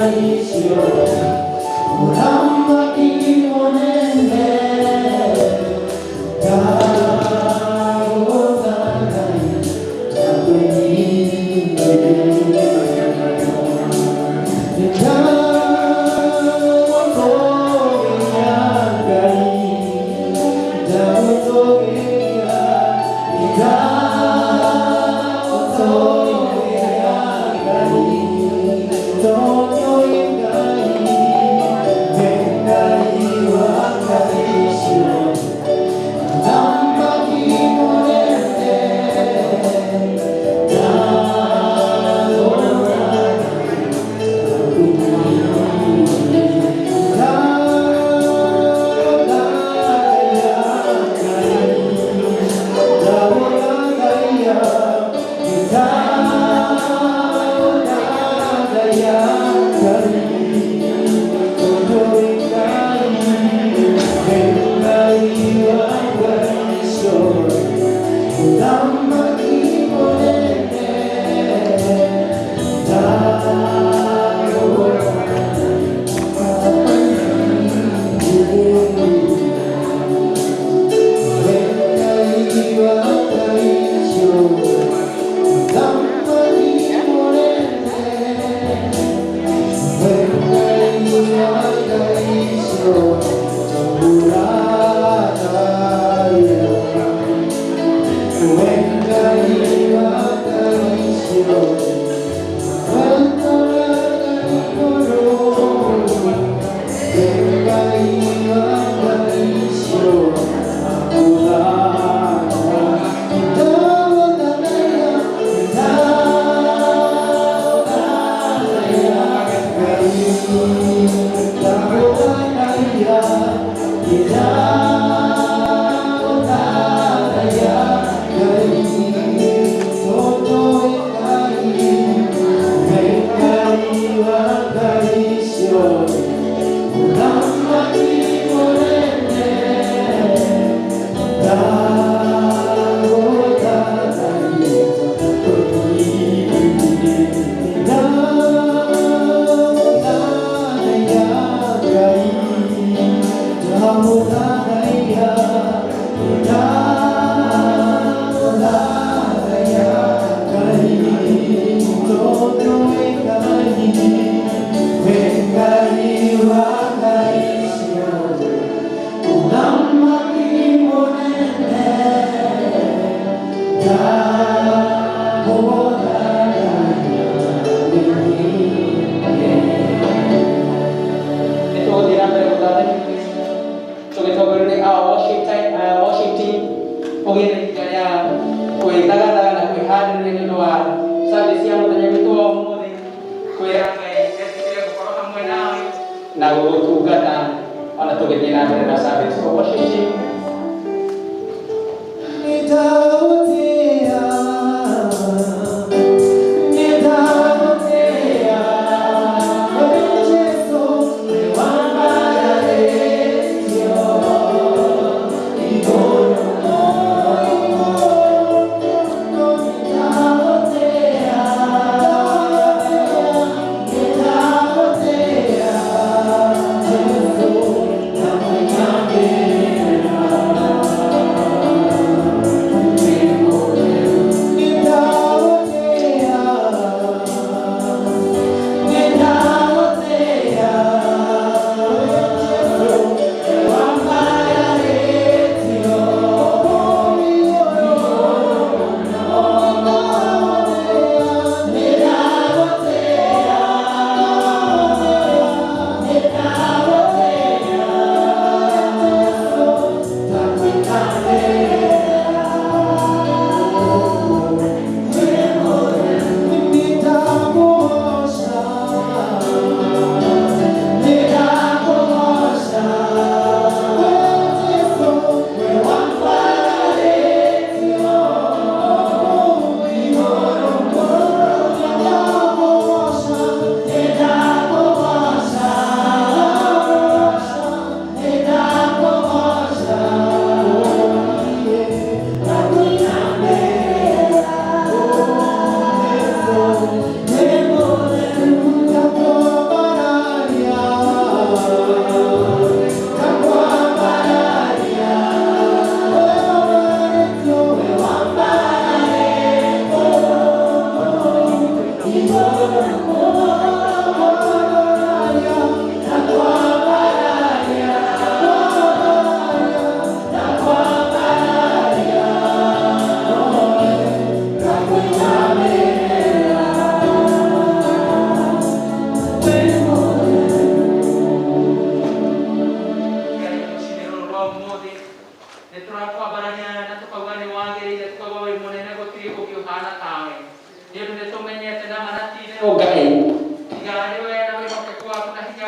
Thank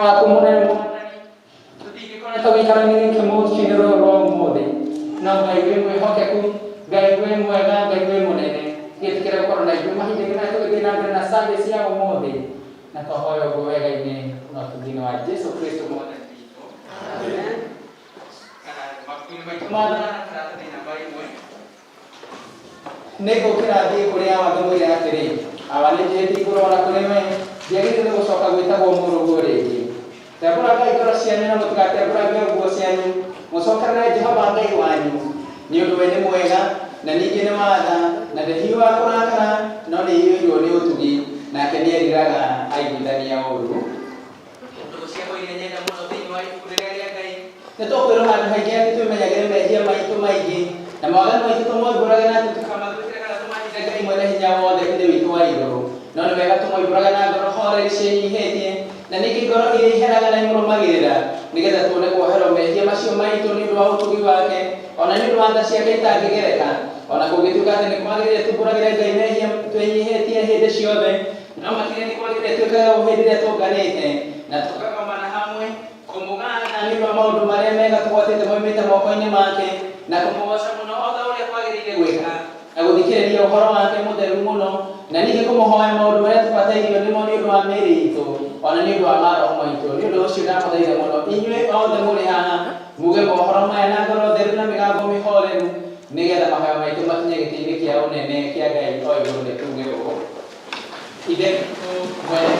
Waku mũnene Mwathani, tũtingĩkoretwo gĩikaro-inĩ gĩkĩ mũciĩ-inĩ rũrũ rwa ũmũthĩ, no Ngai wĩ mwĩhokeku, Ngai wĩ mwega, Ngai wĩ mũnene, gĩtĩkĩre gũkorwo na ithuĩ mahinda-inĩ maya tũgĩthiĩ na mbere na service ya ũmũthĩ, na twahoya ũguo wega-inĩ na ũtugi-inĩ wa Jesu Kristo Mwathani witũ. Kana mabuku-inĩ maitũ ma thana karatathi namba 1. Nĩ ngũũkĩra thiĩ kũrĩ Awa ndĩmwĩre atĩrĩ, Awa, nĩ njĩhĩtie igũrũ o na kũrĩ wee, ndiagĩrĩire nĩ gũcoka gwĩtagwo mũrũguo rĩngĩ. Tembũrangai ngoro cianyu na mũtigatembũrange nguo cianyu, mũcokerere Jehova Ngai wanyu, nĩ ũndũ we nĩ mwega, na ningĩ nĩ wa tha, na ndahiũhaga kũrakara, no nĩaiyũirũo nĩ ũtugi, nake nĩeriraga aiguithania ũũru. Ndũgũ ciakwa iria nyenda mũno thĩinĩ wa ibuku rĩrĩa rĩa Ngai. Nĩ tũkwĩrwo handũ haingĩ atĩ twĩmenyagĩre mehia maitũ maingĩ na mawaganu maitũ tũmoimbũrage na atĩ tũtikamathũkĩre kana tũmahithe Ngai mwene hinya wothe Ithe witũ wa igũrũ. No nĩ wega tũmoimbũrage na ngoro horeri ciĩnyihĩtie na ningĩ ngoro iria iheraga na imũrũmagĩrĩra nĩgetha tuone kuoherwo mehia macio maitũ nĩ ũndũ wa ũtugi wake o na nĩ ũndũ wa tha ciake itangĩgereka. O na kũngĩtuĩka atĩ nĩ kwagĩrĩire tumbũragĩre Ngai mehia twĩnyihĩtie hĩndĩ ciothe, No makĩria nĩ kwagĩrĩire twĩkage ũũ hĩndĩ ĩrĩa tũnganĩte na tũkagomana hamwe, kũmũgatha nĩ ũndũ wa maũndũ marĩa mega tũgwatĩte moimĩte moko-inĩ make, na kũmũgooca mũno o ta ũrĩa kwagĩrĩire gwĩka, na gũthikĩrĩria ũhoro wake mũtheru mũno, na ningĩ kũmũhoya maũndũ marĩa tũbatairio nĩmo nĩ ũndũ wa mĩĩrĩ itũ, o na nĩ ũndũ wa maroho maitũ. Nĩ ũndũ ũcio ndamũthaitha mũno inyuĩ othe mũrĩ haha, muge mohoro maya na ngoro theru na mĩgambo mĩhoreru, nĩ getha mahoya maitũ makinye gĩtĩ-inĩ kĩa ũnene kĩa Ngai o igũrũ. Nĩ tuge ũũ. Ithe witũ mwene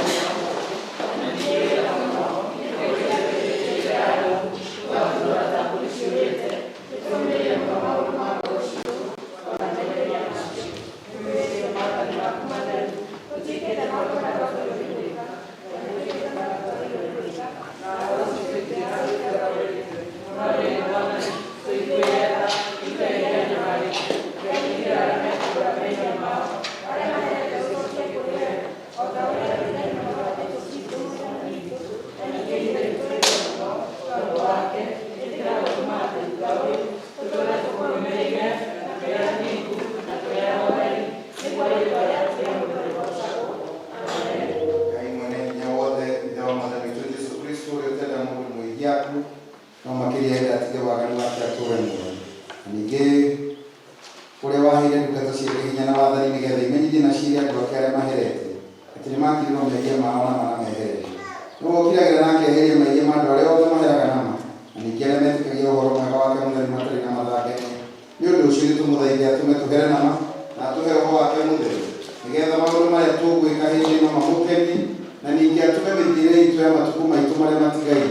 Ngai mwene hinya wothe, Ithe wa Mwathani witũ Jesu Kristo, ũrĩa ũtenda mũndũ mwĩhia akue, no makĩria enda atige waganu wake atũũre muoyo. Na ningĩ ũrĩa waheire ndungata ciake hinya na wathani nĩ getha imenyithie na ciĩre andũ ake arĩa maherete, atĩ nĩmakirĩrwo mehia mao na ma na mehererio. Nĩwe ũkiragĩra na akeheria mehia ma andũ arĩa othe maheraga na ma, na ningĩ arĩa metĩkagia Ũhoro Mwega wake mũtheru matarĩ na mathangania. Nĩ ũndũ ũcio nĩtũmũthaithe atũme tũhere na ma, na atũhe Roho wake Mũtheru, nĩ getha maũndũ marĩa tũgwĩka hĩndĩ ĩno mamũkenie, na ningĩ atũme mĩthiĩre iitũ ya matukũ maitũ marĩa matigaire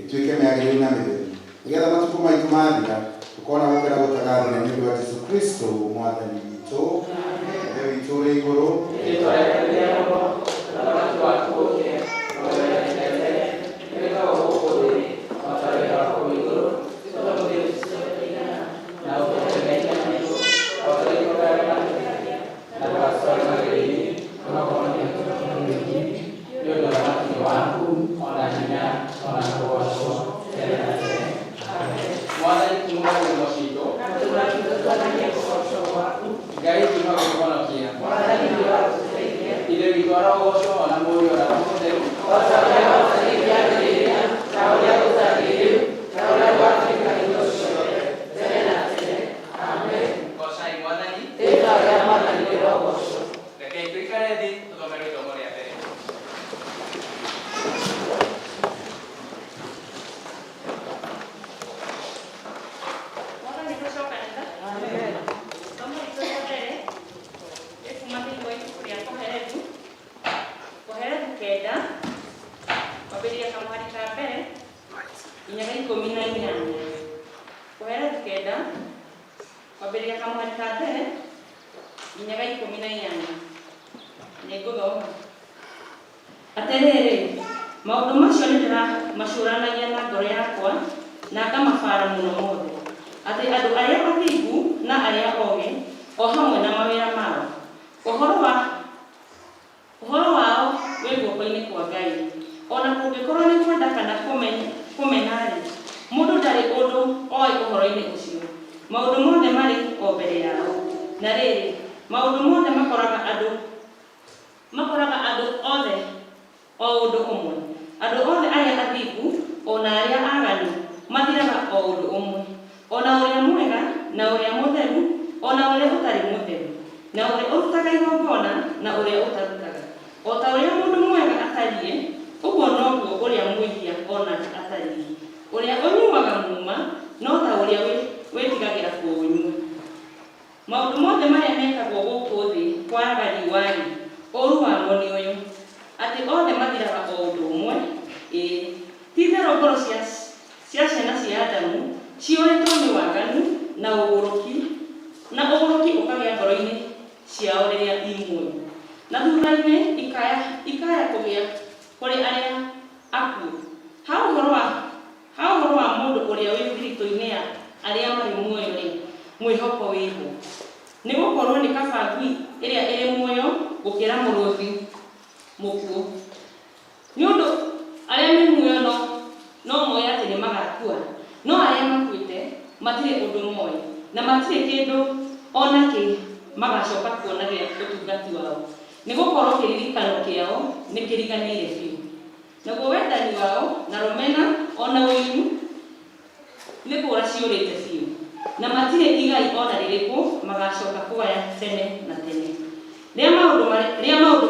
ĩtuĩke mĩagĩrĩru na mĩtheru, nĩ getha matukũ maitũ maathira, tũkona gũkena gũtagathira nĩ ũndũ wa Jesu Kristo Mwathani witũ. Ithe witũ ũrĩ igũrũ. Rĩĩtwa rĩaku rĩamũrwo, ũthamaki waku ũũke, ũrĩa wendete wĩkagwo gũkũ thĩ o ta wĩkagwo kũu igũrũ. Tũhe mũthĩ ũcio na ũtũhe mehia maitũ o ta ũrĩa ithuĩ arĩa matũhĩtagia, na ndũgatũtware magerio-inĩ, no ũtũhonokie tũkĩrĩrĩrie, nĩ ũndũ ũthamaki nĩ waku, o na hinya, o na kũgoocwo tene na tene. Amen. Mwathani tumũra iromo citũ, Ngai kiuga gũtũhonokia. Ithe witũ arogocwo, o na Mũriũ, o na Roho Mũtheru. Goocai Mwathani. Rekei tũikare thĩ tũthomerwo ithomo rĩa mbere. Mwathani gũcokanĩra. Ithomo ritũ rĩa mbere rĩkuma thĩinĩ wa ibuku rĩa Kohelethu, Kohelethu 9, kwambĩrĩria kamũhari ka mbere nginya ga 18. Kohelethu 9, kwambĩrĩria kamũhari ka mbere nginya ga 18. Nĩngũthoma. Atĩrĩrĩ, maũndũ macio nĩndĩramacũũranagia na ngoro yakwa, na ngamabaara mũno mothe, atĩ andũ arĩa athingu na arĩa ogĩ, o hamwe na mawĩra mao, ũhoro wa ũhoro wao wĩ guoko-inĩ kwa Ngai. O na kũngĩkorũo nĩ kwenda kana kũmena-rĩ, mũndũ ndarĩ ũndũ oĩ ũhoro-inĩ ũcio. Maũndũ mothe marĩ o mbere yao. Na rĩrĩ, maũndũ mothe makoraga andũ Makoraga andũ othe o ũndũ ũmwe, andũ othe arĩa o nake atariĩ. Ũrĩa ũnyuaga muuma no ta ũrĩa wĩtigagĩra kũũnyua. Maũndũ mothe marĩa mekagwo gũkũ thĩ kwaraga riũa-rĩ, ũũru wamo nĩ ũyũ, atĩ othe mathiraga o ũndũ ũmwe, ĩĩ, ti-itherũ ngoro cia ciana cia Adamu ciyũrĩtwo nĩ waganu na ũgũrũki, na ũgũrũki ũkagĩa ngoro-inĩ ciao rĩrĩa i muoyo, na thutha-inĩ ikaya kũgĩa kũrĩ arĩa akuũ. Ha ũhoro wa mũndũ ũrĩa wĩ thiritũ-inĩ ya arĩa marĩ muoyo-rĩ, mwĩhoko wĩ ho. Nĩ gũkorũo nĩ kaba ngui ĩrĩa ĩrĩ muoyo gũkĩra mũrũthi mũkuũ. Nĩ ũndũ arĩa me muoyo no moĩ atĩ nĩ magakua, no arĩa makuĩte matirĩ ũndũ moĩ, na matirĩ kĩndũ o na kĩ magacoka kuona gĩa ũtungati wao, nĩ gũkorũo kĩririkano kĩao nĩ kĩriganĩire biũ. Naguo wendani wao, na rũmena, o na ũiru nĩ kũũra ciũrĩte biũ, na matirĩ igai o na rĩrĩkũ magacoka kũgaya tene na tene. Rĩa maũndũ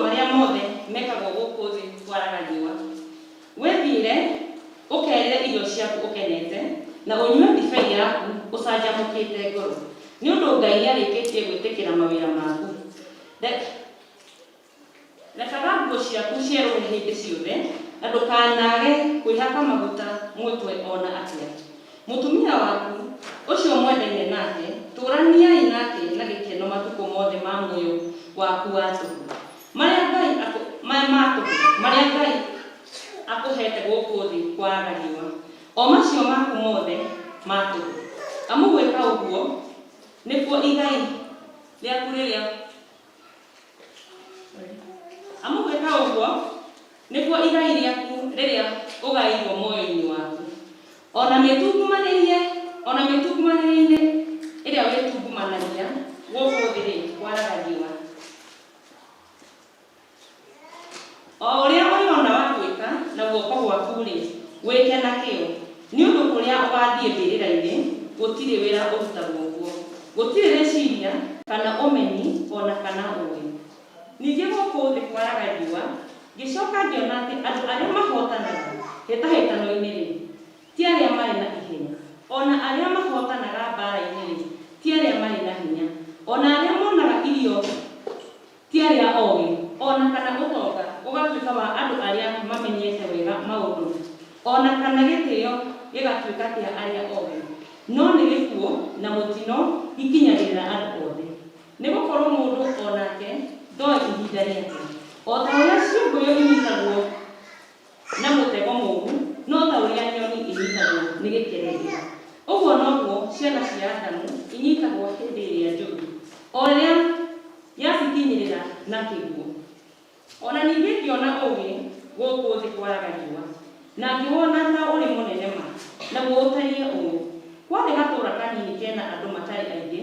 marĩa mothe mekagwo gũkũ thĩ kwaraga riũa. Wĩthiĩre ũkerĩre irio ciaku ũkenete, na ũnyue ndibei yaku ũcanjamũkĩte ngoro, nĩ ũndũ Ngai nĩarĩkĩtie gwĩtĩkĩra mawĩra maku. Rekaga nguo ciaku cierũhe hĩndĩ ciothe, na ndũkanaage kwĩhaka maguta mũtwe o na atĩa. Mũtumia waku, ũcio mwendaine nake, tũũraniai nake na gĩkeno matukũ mothe ma muoyo waku wa tũhũ, marĩa Ngai akũheete gũkũ thĩ kwaraga riũa, o macio maku mothe ma tũhũ. Amu gwĩka ũguo nĩkuo igai rĩaku rĩrĩa Amu gwĩka ũguo nĩkuo igai rĩaku rĩrĩa ũgaĩirwo muoyo-inĩ waku. O na mĩtungumanĩrie-inĩ ĩrĩa wĩtungumanagia gũkũ thĩ-rĩ, kwaraga riũa. O ũrĩa ũrĩona wa gwĩka na guoko gwaku-rĩ, wĩke na kĩyo, nĩ ũndũ kũrĩa ũgathiĩ mbĩrĩra-inĩ gũtirĩ wĩra ũrutagwo kuo, gũtirĩ rĩciria kana ũmenyi o na kana ũũgĩ. Ningĩ gũkũ thĩ kwaraga riũa, ngĩcoka ngĩona atĩ andũ arĩa mahootanaga hĩtahĩtano-inĩ-rĩ, ti arĩa marĩ na ihenya, o na arĩa mahootanaga mbaara-inĩ-rĩ, ti arĩa marĩ na hinya, o na arĩa monaga irio ti arĩa ogĩ, o na kana ũtonga ũgatuĩka wa andũ arĩa mamenyete wega maũndũ, o na kana gĩtĩo gĩgatuĩka kĩa arĩa ogĩ, no nĩ gĩkuũ na mũtino ikinyagĩrĩra andũ othe. Nĩ gũkorũo mũndũ o nake ndoĩ ihinda rĩake. O ta ũrĩa ciũngũyũ inyitagwo na mũtego mũũru, no ta ũrĩa nyoni inyitagwo nĩ gĩkerenge, ũguo noguo ciana cia Adamu inyitagwo hĩndĩ ĩrĩa njũru, o rĩrĩa yacikinyĩrĩra na kĩguũ. O na ningĩ ngĩona ũũgĩ gũkũ thĩ kwaraga riũa, na ngĩwona ta ũrĩ mũnene ma, naguo ũtariĩ ũũ: Kwarĩ gatũũra kanini ke na andũ matarĩ aingĩ,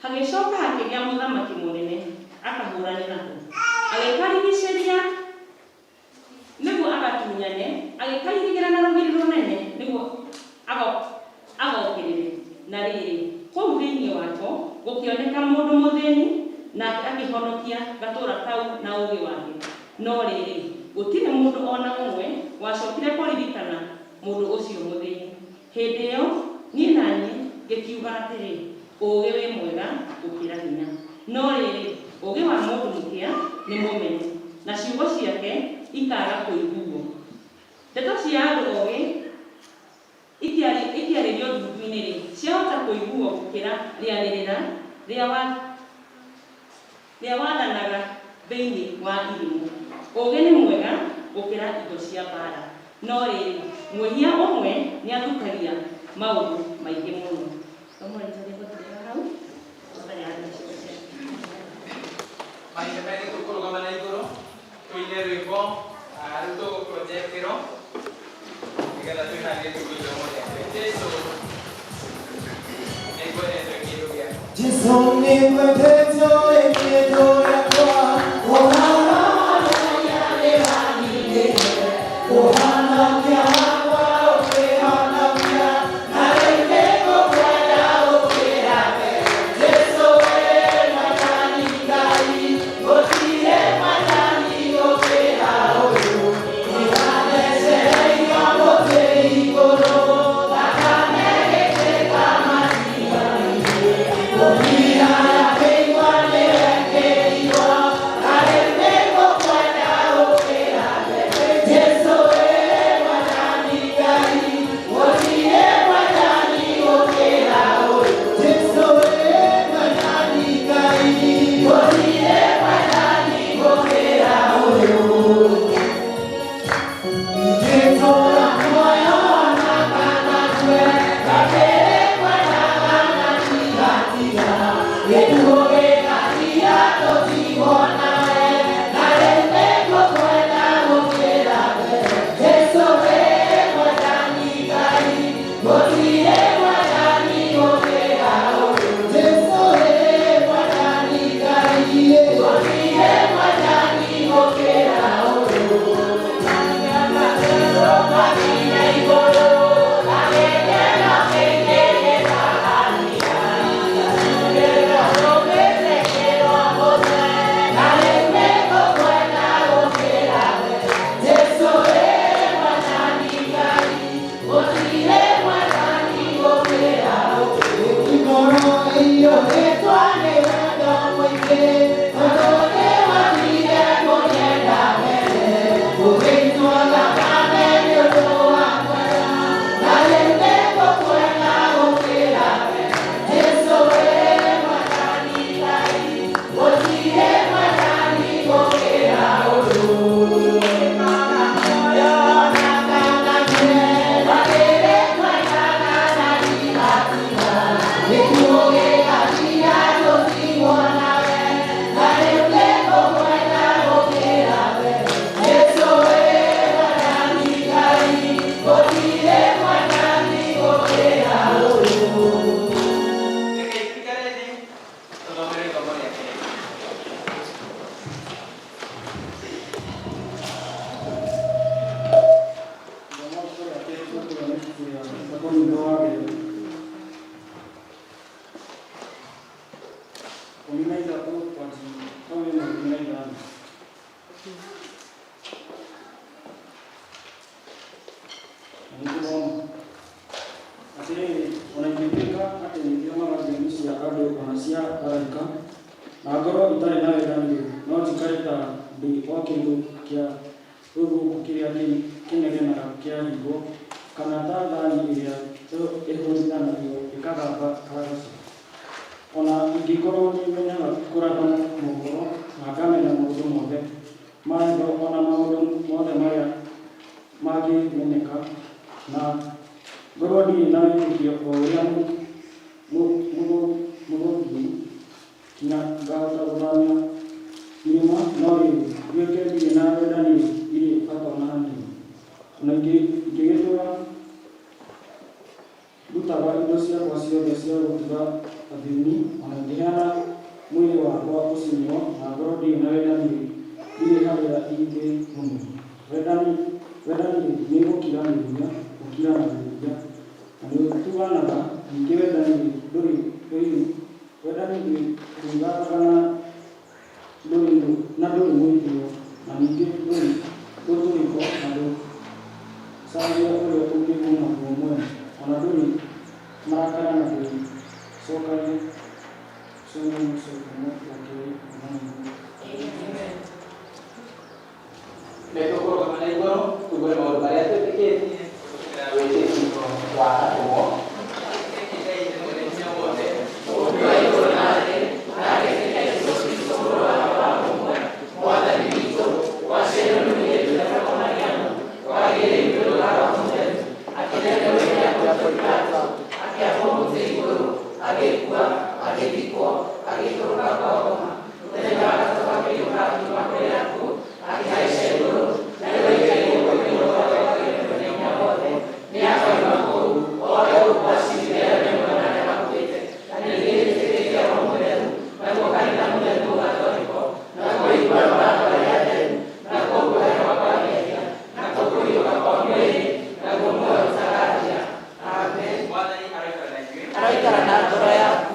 hagĩcoka hakĩgĩa mũthamaki mũnene akahũrane nako. Agĩkarigicĩria nĩguo agatunyane, agĩkairigĩra na rũgiri rũnene nĩguo agokĩrĩre. Na rĩrĩ, kũu thĩinĩ wako gũkĩoneka mũndũ mũthĩni, nake akĩhonokia gatũũra kau na ũũgĩ wake. No rĩrĩ, gũtirĩ mũndũ o na ũmwe wacokire kũririkana mũndũ ũcio mũthĩni. Hĩndĩ ĩyo niĩ na niĩ ngĩkiuga atĩrĩ, ũũgĩ wĩ mwega gũkĩra hinya. No rĩrĩ, ũũgĩ wa mũndũ mũkĩa nĩ mũmene, na ciugo ciake ikaaga kũiguo. Ndeto cia andũ ogĩ ikĩarĩrio ndundu-inĩ-rĩ, ciahota kũiguo gũkĩra rĩanĩrĩra rĩa wathanaga thĩinĩ wa irimũ. Ũũgĩ nĩ mwega gũkĩra indo cia mbaara, no rĩrĩ, mwĩhia ũmwe nĩathũkagia maũndũ maingĩ mũno. Somo ritũ rĩgũthirĩra hau. Mahinda maya nĩ tũkũrũgama na igũrũ tũine rwĩmbo rĩu tũgũprojectĩrwo nĩgetha twĩharĩrie tũigue ithomo rĩake. Jesũ nĩngwendete kĩndũ gĩakwa. Jesũ nĩngwendete wĩ kĩndũ gĩakwa, ũhonokia wakwa ũkĩhonokia, na rĩu nĩngũkwenda gũkĩra mbere. Jesũ wĩ Mwathani Ngai, gũtirĩ Mwathani gũkĩra ũyũ, nĩwathecereirio mũtĩ. Ona ingĩtuĩka atĩ nĩthiomaga thiomi cia andũ o na cia araika, na ngorwo itarĩ na wendani-rĩ, no njikare ta ndĩ o kĩndũ kĩa rũthuku kĩrĩa kĩnegenaga kĩahingwo, kana ta thani ĩrĩa ĩhũũrithanagio ĩkagamba karagaca. Ona ingĩkorwo nĩmenyaga kũratha mohoro na ngamenya maũndũ mothe ma hitho o na maũndũ mothe marĩa mangĩmenyeka, na ngorwo ndirĩ na wĩtĩkio o ũrĩa mũthũngĩru kinya ngahota gũthamia irĩma, no rĩrĩ, nduĩke ndirĩ na wendani-rĩ, ndirĩ bata o na hanini. Ona ingĩgĩtũũra ndutaga indo ciakwa ciothe cia gũtuga athĩĩni, o na ingĩheana mwĩrĩ wakwa ũcinwo, na ngorwo ndirĩ na wendani-rĩ, ndirĩ harĩa ingĩgunwo. Wendani-rĩ, nĩ gũkiranĩria, gũkiranagĩria, na nĩũtuganaga; ningĩ wendani-rĩ, ndũrĩ ũiru; wendani ndwĩgaathaga na ndũrĩ mwĩtĩĩo, na ningĩ ndũrĩ rũtũrĩko na ndũcaragia ũrĩa ũngĩĩguna guo mwene, o na ndũrĩ marakara na ndũĩcookagia. Ũcio nĩ mũico wa kerĩ Mwathani. Nĩtũkũrũgama na igũrũ tugũre maũndũ marĩa twĩtĩkĩtie na wĩtĩkio wa atũmwo. Mwathani aroikara na ithuĩ. Aroikara na ngoro yaku.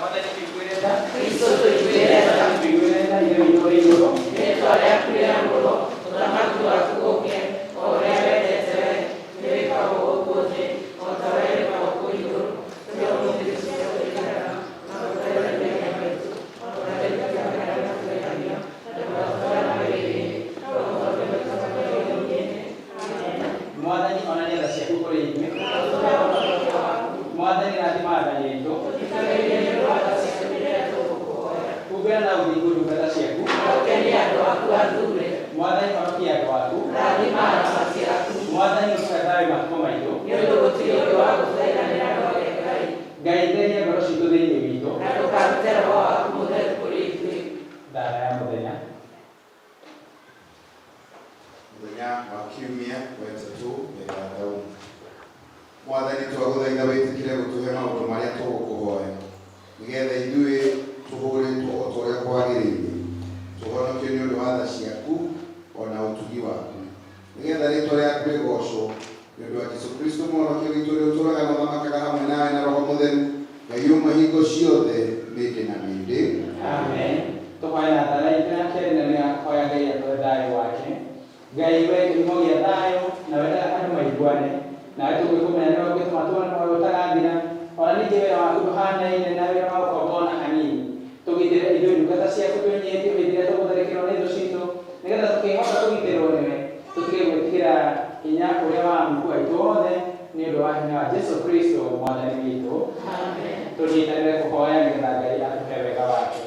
Mwathani tũiguĩre tha. Kristo tũiguĩre tha. Tũiguĩre tha Ithe witũ ũrĩ igũrũ. Rĩĩtwa rĩaku rĩamũrwo, ũthamaki waku ũũke, o ũrĩa wendete wee, nĩ wĩkagwo gũkũ thĩ o ta ũrĩa wĩkagwo kũu igũrũ. Tũhe ũmũthĩ irio cia tũiganaga, na ũtũrehere mehia maitũ, o ta ũrĩa ithuĩ arĩa matũhĩtagia, na ndũgatũtware magerio-inĩ, no ũtũhonokie kuuma kũrĩ ũrĩa mũũru. Amen. Mwathani onania tha ciaku kũrĩ ithuĩ. Na ũtũhe ũhonokio waku. Mwathani rathima aathani aitũ. Tũthikagĩrĩrie nĩ ũndũ wa tha ciaku rĩrĩa tũgũkũhoya. Humbĩra na ũthingu ndungata ciaku. Na ũkenie andũ aku athuure. Mwathani honokia andũ aku. Rathima aramati aku. Mwathani ũtũhe thayũ matukũ maitũ. Nĩ ũndũ gũtirĩ ũndũ wa gũthaithanĩra nowe Ngai. Ngai theria ngoro citũ thĩinĩ witũ. Na ndũkarute Roho waku Mũtheru kũrĩ ithuĩ. Thara ya mũthenya. Mũthenya wa kiumia wa ĩtatũ mbere ya thaumu. Mwathani twagũthaitha wĩtĩkĩre gũtũhe maũndũ marĩa tũgũkũhoya nĩgetha ithuĩ tũhũrĩtwo o ta ũrĩa kwagĩrĩire, tũhonokio nĩ ũndũ wa tha ciaku o na ũtugi waku, nĩgetha rĩĩtwa rĩaku rĩgoocwo nĩ ũndũ wa Jesũ Kristo mũhonokio witũ ũrĩa ũtũũraga na ũthamakaga hamwe nawe na Roho Mũtheru, Ngai ũmwe hingo ciothe, mĩndĩ na mĩndĩ. Amen. Tũhoe na thara itũ ya kerĩ na nĩ ya kũhoya Ngai atũhe thayũ wake. Ngai we kĩhumo gĩa thayũ na wendaga andũ maiguane, nawe tũgwĩkũmenya nĩwe ũngĩtũma tuone muoyo ũtagathira, ona ningĩ wĩra waku ndũhanaine na wĩra wa ũkombo ona hanini. Tũgitĩre ithuĩ ndungata ciaku twĩnyihĩtie hĩndĩ ĩrĩa tũgũtharĩkĩrwo nĩ thũ citũ, nĩgetha tũkĩhota kũgitĩrwo nĩwe, tũtige gwĩtigĩra hinya ũrĩa wa muku aitũ othe, nĩ ũndũ wa hinya wa Jesũ Kristo Mwathani witũ. Amen. Tũnyitanĩre kũhoya nĩgetha Ngai atũhe wega wake.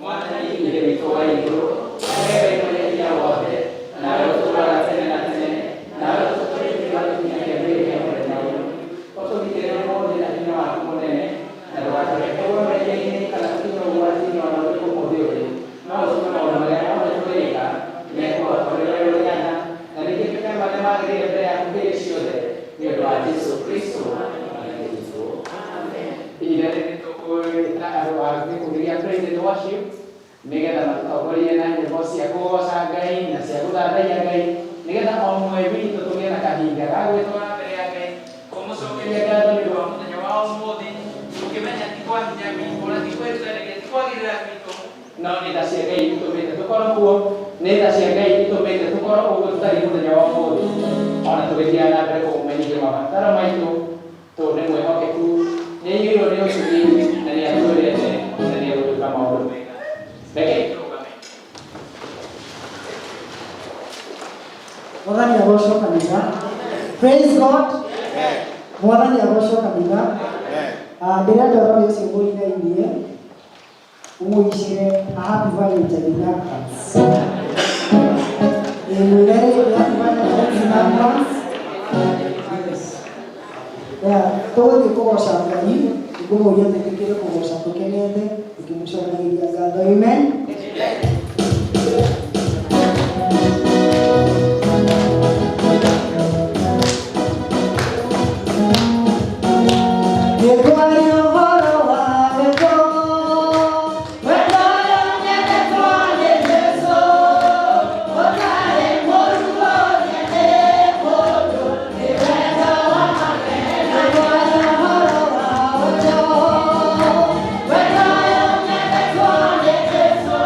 Mwathani Ithe witũ wa igũrũ, wee wĩ mwene hinya wothe, nawe ũtũũraga tene na tene, nawe ũtũtũrĩtie ũgakinyia kĩambĩrĩria mũthenya ũyũ. Ũtũgitĩre ũmũthĩ na hinya waku mũnene, na ndũgatũreke tũgwe mehia-inĩ kana tũkinye ũgwati-inĩ o na ũrĩkũ ũmũthĩ ũyũ, no ũtũme maũndũ marĩa mothe tũrĩka mekwo o ta ũrĩa wee ũrĩaga, na ningĩ twĩke marĩa magĩrĩire mbere yaku hĩndĩ ciothe, nĩ ũndũ wa Jesũ Kristo Mwathani witũ. Amen. Ihinda rĩrĩ tũgwĩta andũ a gĩkundi gĩa Praise and Worship nĩgetha matũtongorie na nyĩmbo cia kũgoca Ngai na cia gũthathaiya Ngai, nĩgetha o ũmwe witũ tũgĩe na kahinda ga gwĩtwara mbere ya Ngai kũmũcokeria ngatho nĩ ũndũ wa mũthenya wa ũmũthĩ, tũkĩmenya ti kwa hinya witũ na ti kwĩrutanĩria, ti kwagĩrĩra gwitũ, no nĩ tha cia Ngai itũmĩte tũkorwo kuo, nĩ tha cia Ngai itũmĩte tũkorwo ũguo tũtariĩ mũthenya wa ũmũthĩ, ona tũgĩthiaga na mbere kũmũmenyithia mabataro maitũ, tondũ nĩ mwĩhokeku nĩ ũtugi na nĩ atwendete na nĩ egũtwĩka maũndũ mega. Rekei tũrũgame. Mwathani agocwo kanitha. Praise God. Mwathani agocwo kanitha. Ah, ndĩrenda ũrore ũcio mũrigainie ũmũicĩre a happy Valentine in advance. Ĩ, mwĩre happy Valentine in advance. Yes. Yeah, tũgũthiĩ kũgoca Ngai, ngũmũria twĩtĩkĩre kũgoca tũkenete, tũkĩmũcokagĩria ngatho. Amen. Nĩtwaria ũhoro wa wendo, wendo ũrĩa nyendetwo nĩ Jesũ, ũtarĩ mũũru ũrĩa nĩ mũndũ, nĩ wendo wa magegania. Nĩtwaria ũhoro wa wendo, wendo ũrĩa nyendetwo nĩ Jesũ.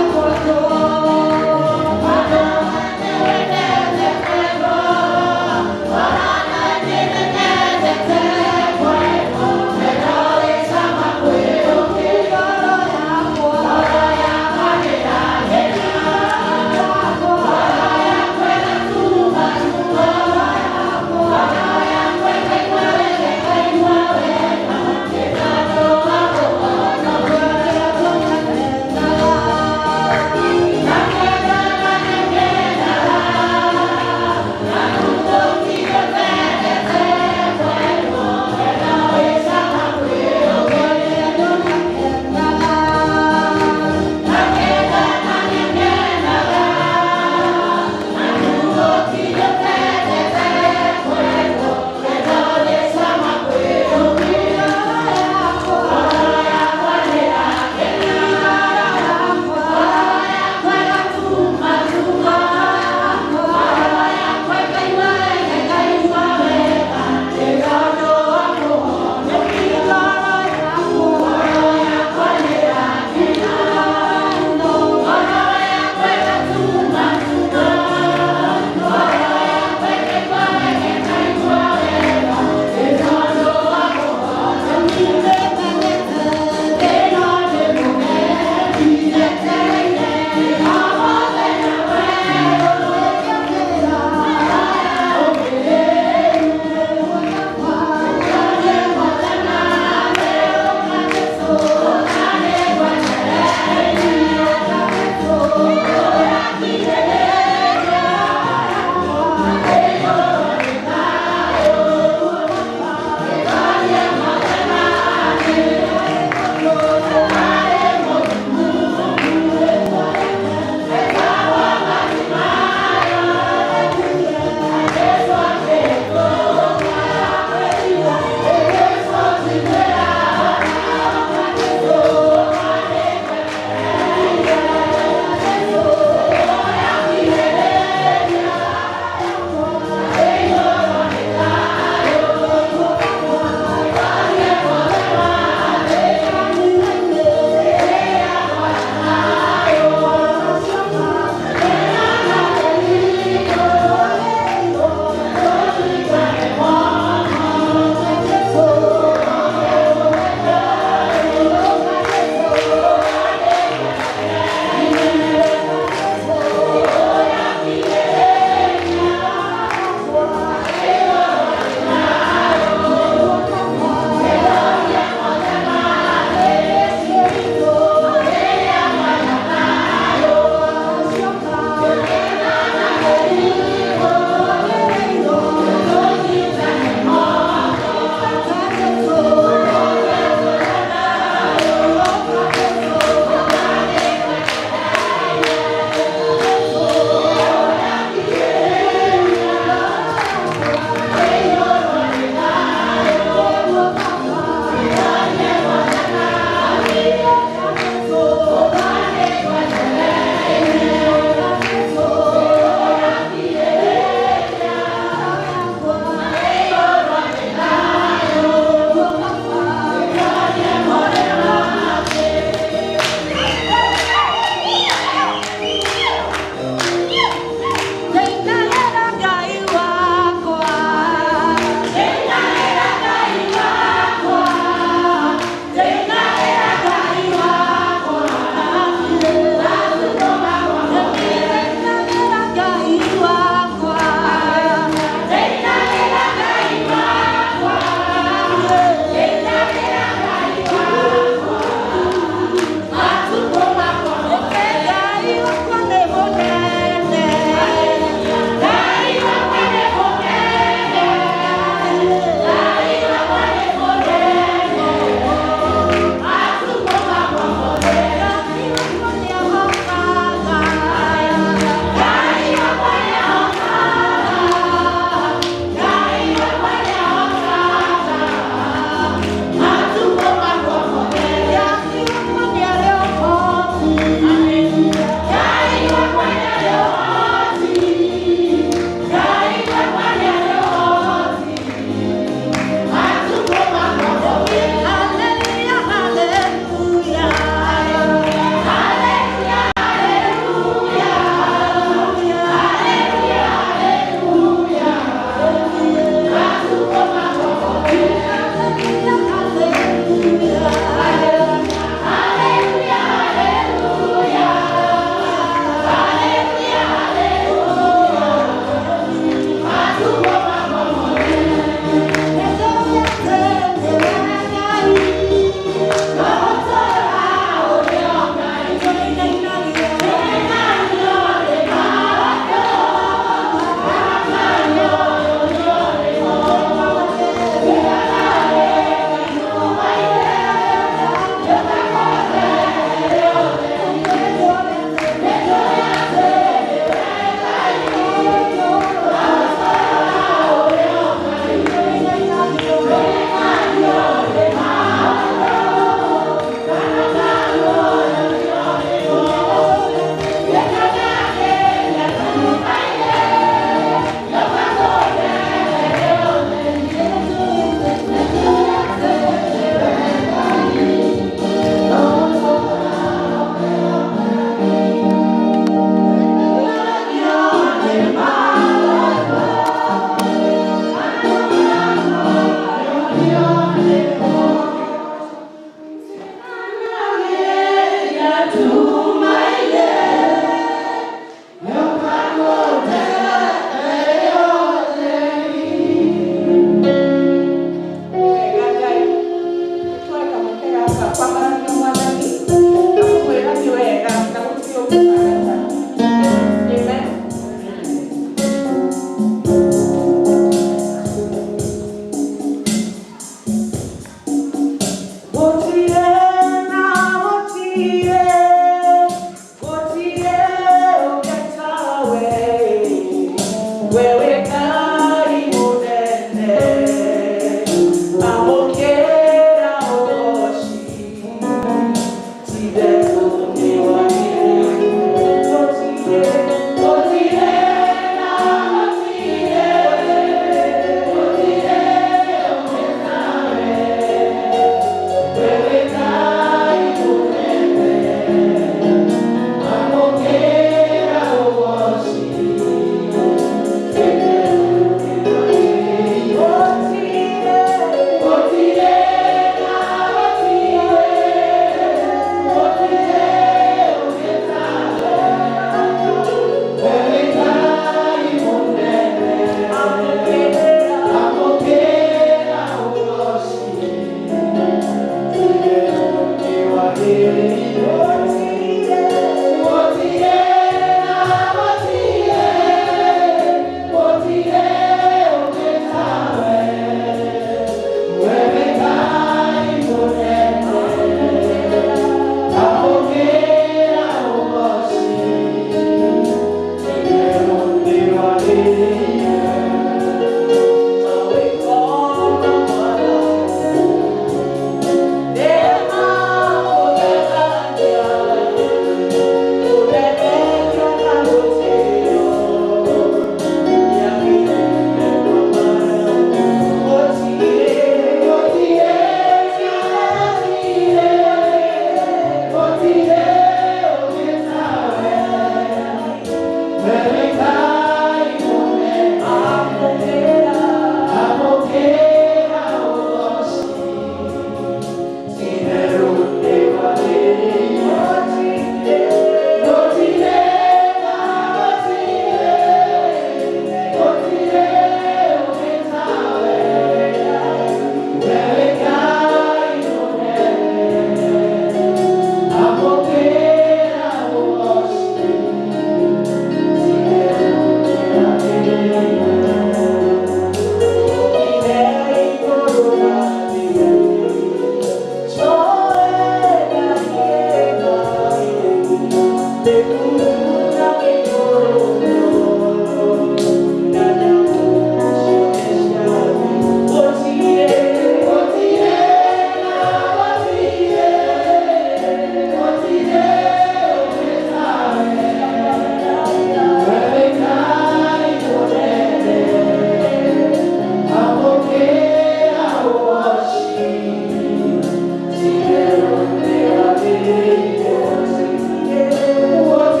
What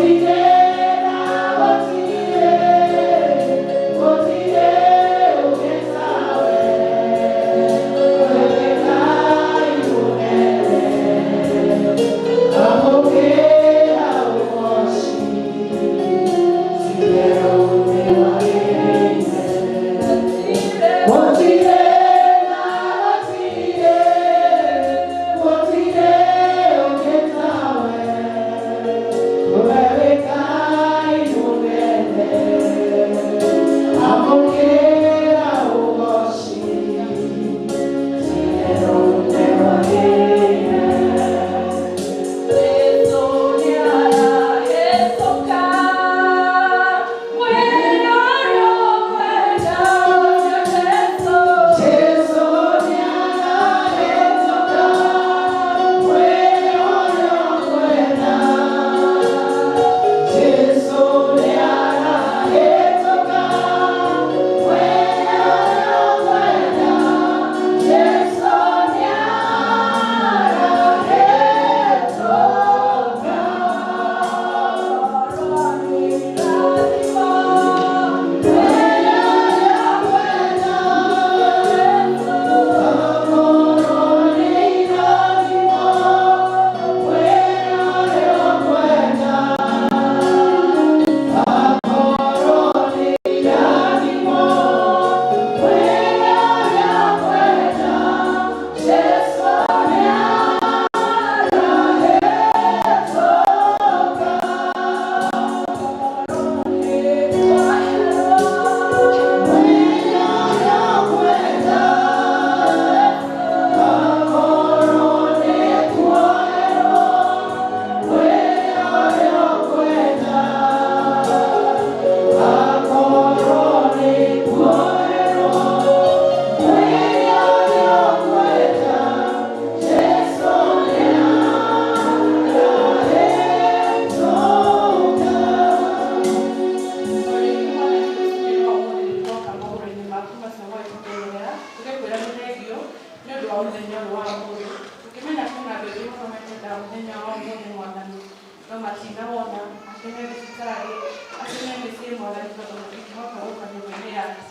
matinawona akene thibitarĩ akene mĩciĩ Mwathani tondũ matingĩhota gũka nyũmba-inĩ yaku.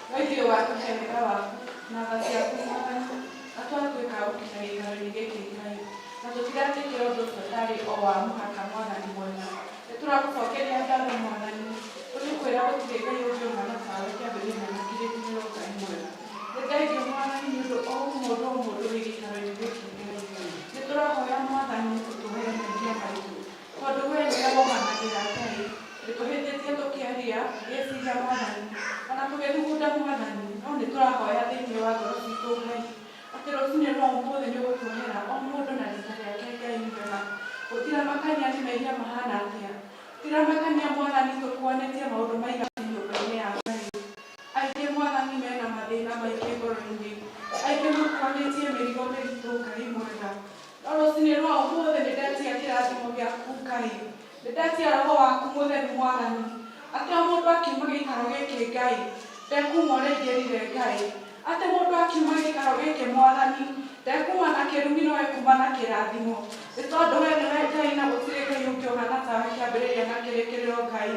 No ithuĩ watũhe wega waku na tha ciaku Mwathani, na twatuĩka a gũkinya gĩikaro-inĩ gĩkĩ Ngai, na tũtiratĩkĩra ũndũ ũcio tarĩ o wa mũhaka Mwathani mwega. Nĩ tũragũcokeria ngatho Mwathani, tũgĩkwĩra gũtirĩ Ngai ũngĩ ũhaana tawe kĩambĩrĩria na kĩrĩkĩrĩro Ngai mwega. Nĩ thengiũ Mwathani nĩ ũndũ o mũndũ o mũndũ wĩ gĩikaro-inĩ gĩkĩ Ngai. Nĩ tũrahoya Mwathani ũtũhere mehia maitũ, tondũ we nĩwe wohanagĩra Ngai. Nĩ tũhĩtĩtie tũkĩaria, tũgĩciria Mwathani, ona tũgĩthugunda Mwathani, no nĩ tũrahoya thĩinĩ wa ngoro citũ Ngai, atĩ rũcinĩ rwa ũmũthĩ nĩ ũgũtuohera o mũndũ na rita rĩake Ngai mwega. Gũtiramakania nĩ mehia mahana atĩa, gũtiramakania Mwathani tũkuanĩtie maũndũ maigana nyũmba-inĩ ya Ngai. Aingĩ Mwathani mena mathĩna maingĩ ngoro-inĩ, aingĩ makuanĩtie mĩrigo mĩritũ Ngai mwega. No rũcinĩ rwa ũmũthĩ nĩ ndetia kĩrathimo gĩaku Ngai, nĩ ndetia roho waku mũtheru Mwathani, atĩ o mũndũ akiuma gĩikaro gĩkĩ Ngai, ndekuma ũrĩa aingĩrire Ngai, atĩ mũndũ akiuma gĩikaro gĩkĩ Mwathani, ndekuma na kĩrumi no ekuma na kĩrathimo, nĩ tondũ we nĩwe Ngai na gũtirĩ Ngai ũngĩ ũhaana tawe kĩambĩrĩria na kĩrĩkĩrĩro Ngai.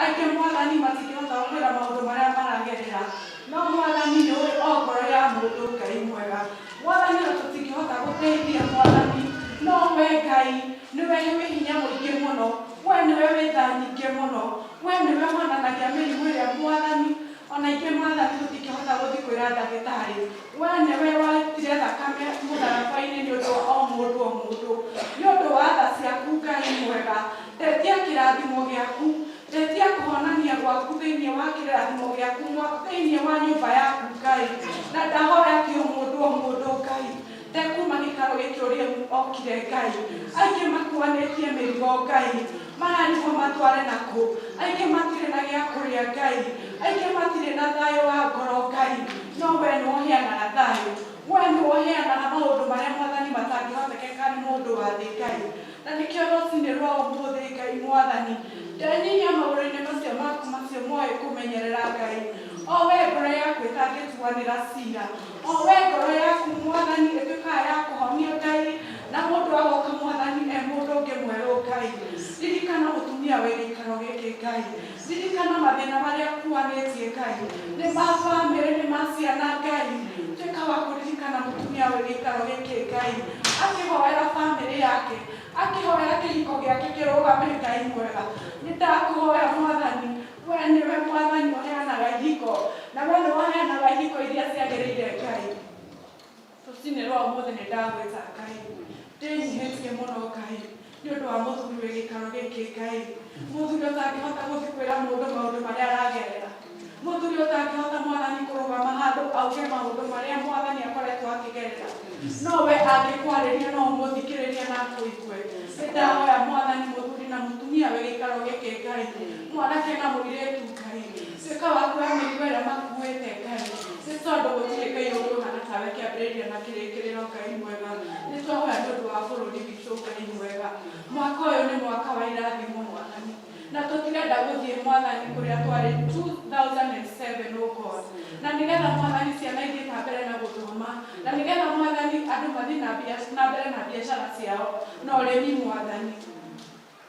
Aingĩ Mwathani matingĩhota gũkwĩra maũndũ marĩa maragerera, no Mwathani nĩ ũĩ o ngoro ya mũndũ Ngai mwega. Mwathani ona tũtingĩhota gũteithia Mwathani, no we Ngai nĩwe wĩ hinya mũingĩ mũno, we nĩwe wĩ tha nyingĩ mũno, we nĩwe wonanagia mĩrimũ ĩrĩa Mwathani ona ingĩ Mwathani tũtingĩhota gũthiĩ kwĩra ndagĩtarĩ. We nĩwe waitire thakame mũtharaba-inĩ nĩ ũndũ wa o mũndũ o mũndũ, nĩ ũndũ wa tha ciaku Ngai mwega. Ndetia kĩrathimo gĩaku, ndetia kũhonania gwaku thĩinĩ wa kĩrathimo gĩaku thĩinĩ wa nyũmba yaku Ngai, na ndahoya atĩ o mũndũ o mũndũ Ngai ndekuma gĩikaro gĩkĩ ũrĩa okire Ngai. Aingĩ makuanĩtie mĩrigo Ngai, mararigwo matware nakũ, aingĩ matirĩ na gĩa kũrĩa Ngai, aingĩ matirĩ na thayũ wa ngoro Ngai, no we nĩwe ũheanaga thayũ, we nĩwe ũheanaga maũndũ marĩa Mwathani matangĩhotekeka nĩ mũndũ wa thĩ Ngai. Na nĩkĩo rũcinĩ rwa ũmũthĩ Ngai Mwathani, ndenyihia magũrũ-inĩ macio maku macio moĩ kũmenyerera Ngai, o we ngoro yaku ĩtangĩtuanĩra cira, o we ngoro yaku Mwathani ĩtuĩkaga ya kũhonia Ngai, na mũndũ agoka Mwathani e mũndũ ũngĩ mwerũ Ngai. Ririkana mũtumia wĩ gĩikaro gĩkĩ Ngai, ririkana mathĩna marĩa akuanĩtie Ngai, nĩ ma bamĩrĩ, nĩ ma ciana Ngai. Tuĩka wa kũririkana mũtumia wĩ gĩikaro gĩkĩ Ngai, akĩhoera bamĩrĩ yake, akĩhoera kĩhiko gĩake kĩrũgame Ngai mwega. Nĩ ndakũhoya Mwathani, we nĩwe Mwathani ũheanaga ihiko, na we nĩwe ũheanaga ihiko iria ciagĩrĩire Ngai. Rũcinĩ rwa ũmũthĩ nĩ ndagwĩta Ngai, ndĩnyihĩtie mũno Ngai, nĩ ũndũ wa mũthuri wĩ gĩikaro gĩkĩ Ngai, mũthuri ũtangĩhota gũthiĩ kwĩra mũndũ maũndũ marĩa aragerera, mũthuri ũtangĩhota Mwathani kũrũgama handũ auge maũndũ marĩa Mwathani akoretwo akĩgerera, no we angĩkwarĩria no ũmũthikĩrĩrie na akũigue. Nĩ ndahoya Mwathani mũthuri na mũtumia wĩ gĩikaro gĩkĩ Ngai, mwanake na mũirĩtu Ngai, tuĩka wa kuoya mĩrigo ĩrĩa makuĩte Ngai, nĩ tondũ gũtirĩ Ngai ũngĩ ũhaana tawe kĩambĩrĩria na kĩrĩkĩrĩro Ngai mwega. Nĩ twahoya nĩ ũndũ wa bũrũri witũ Ngai mwega. Mwaka ũyũ nĩ mwaka wa irathimo Mwathani, na tũtirenda gũthiĩ Mwathani kũrĩa twarĩ 2007 oh God, na nĩgetha Mwathani ciana ithiĩ na mbere na gũthoma, na nĩgetha Mwathani andũ mathiĩ na mbere na biacara ciao na ũrĩmi Mwathani.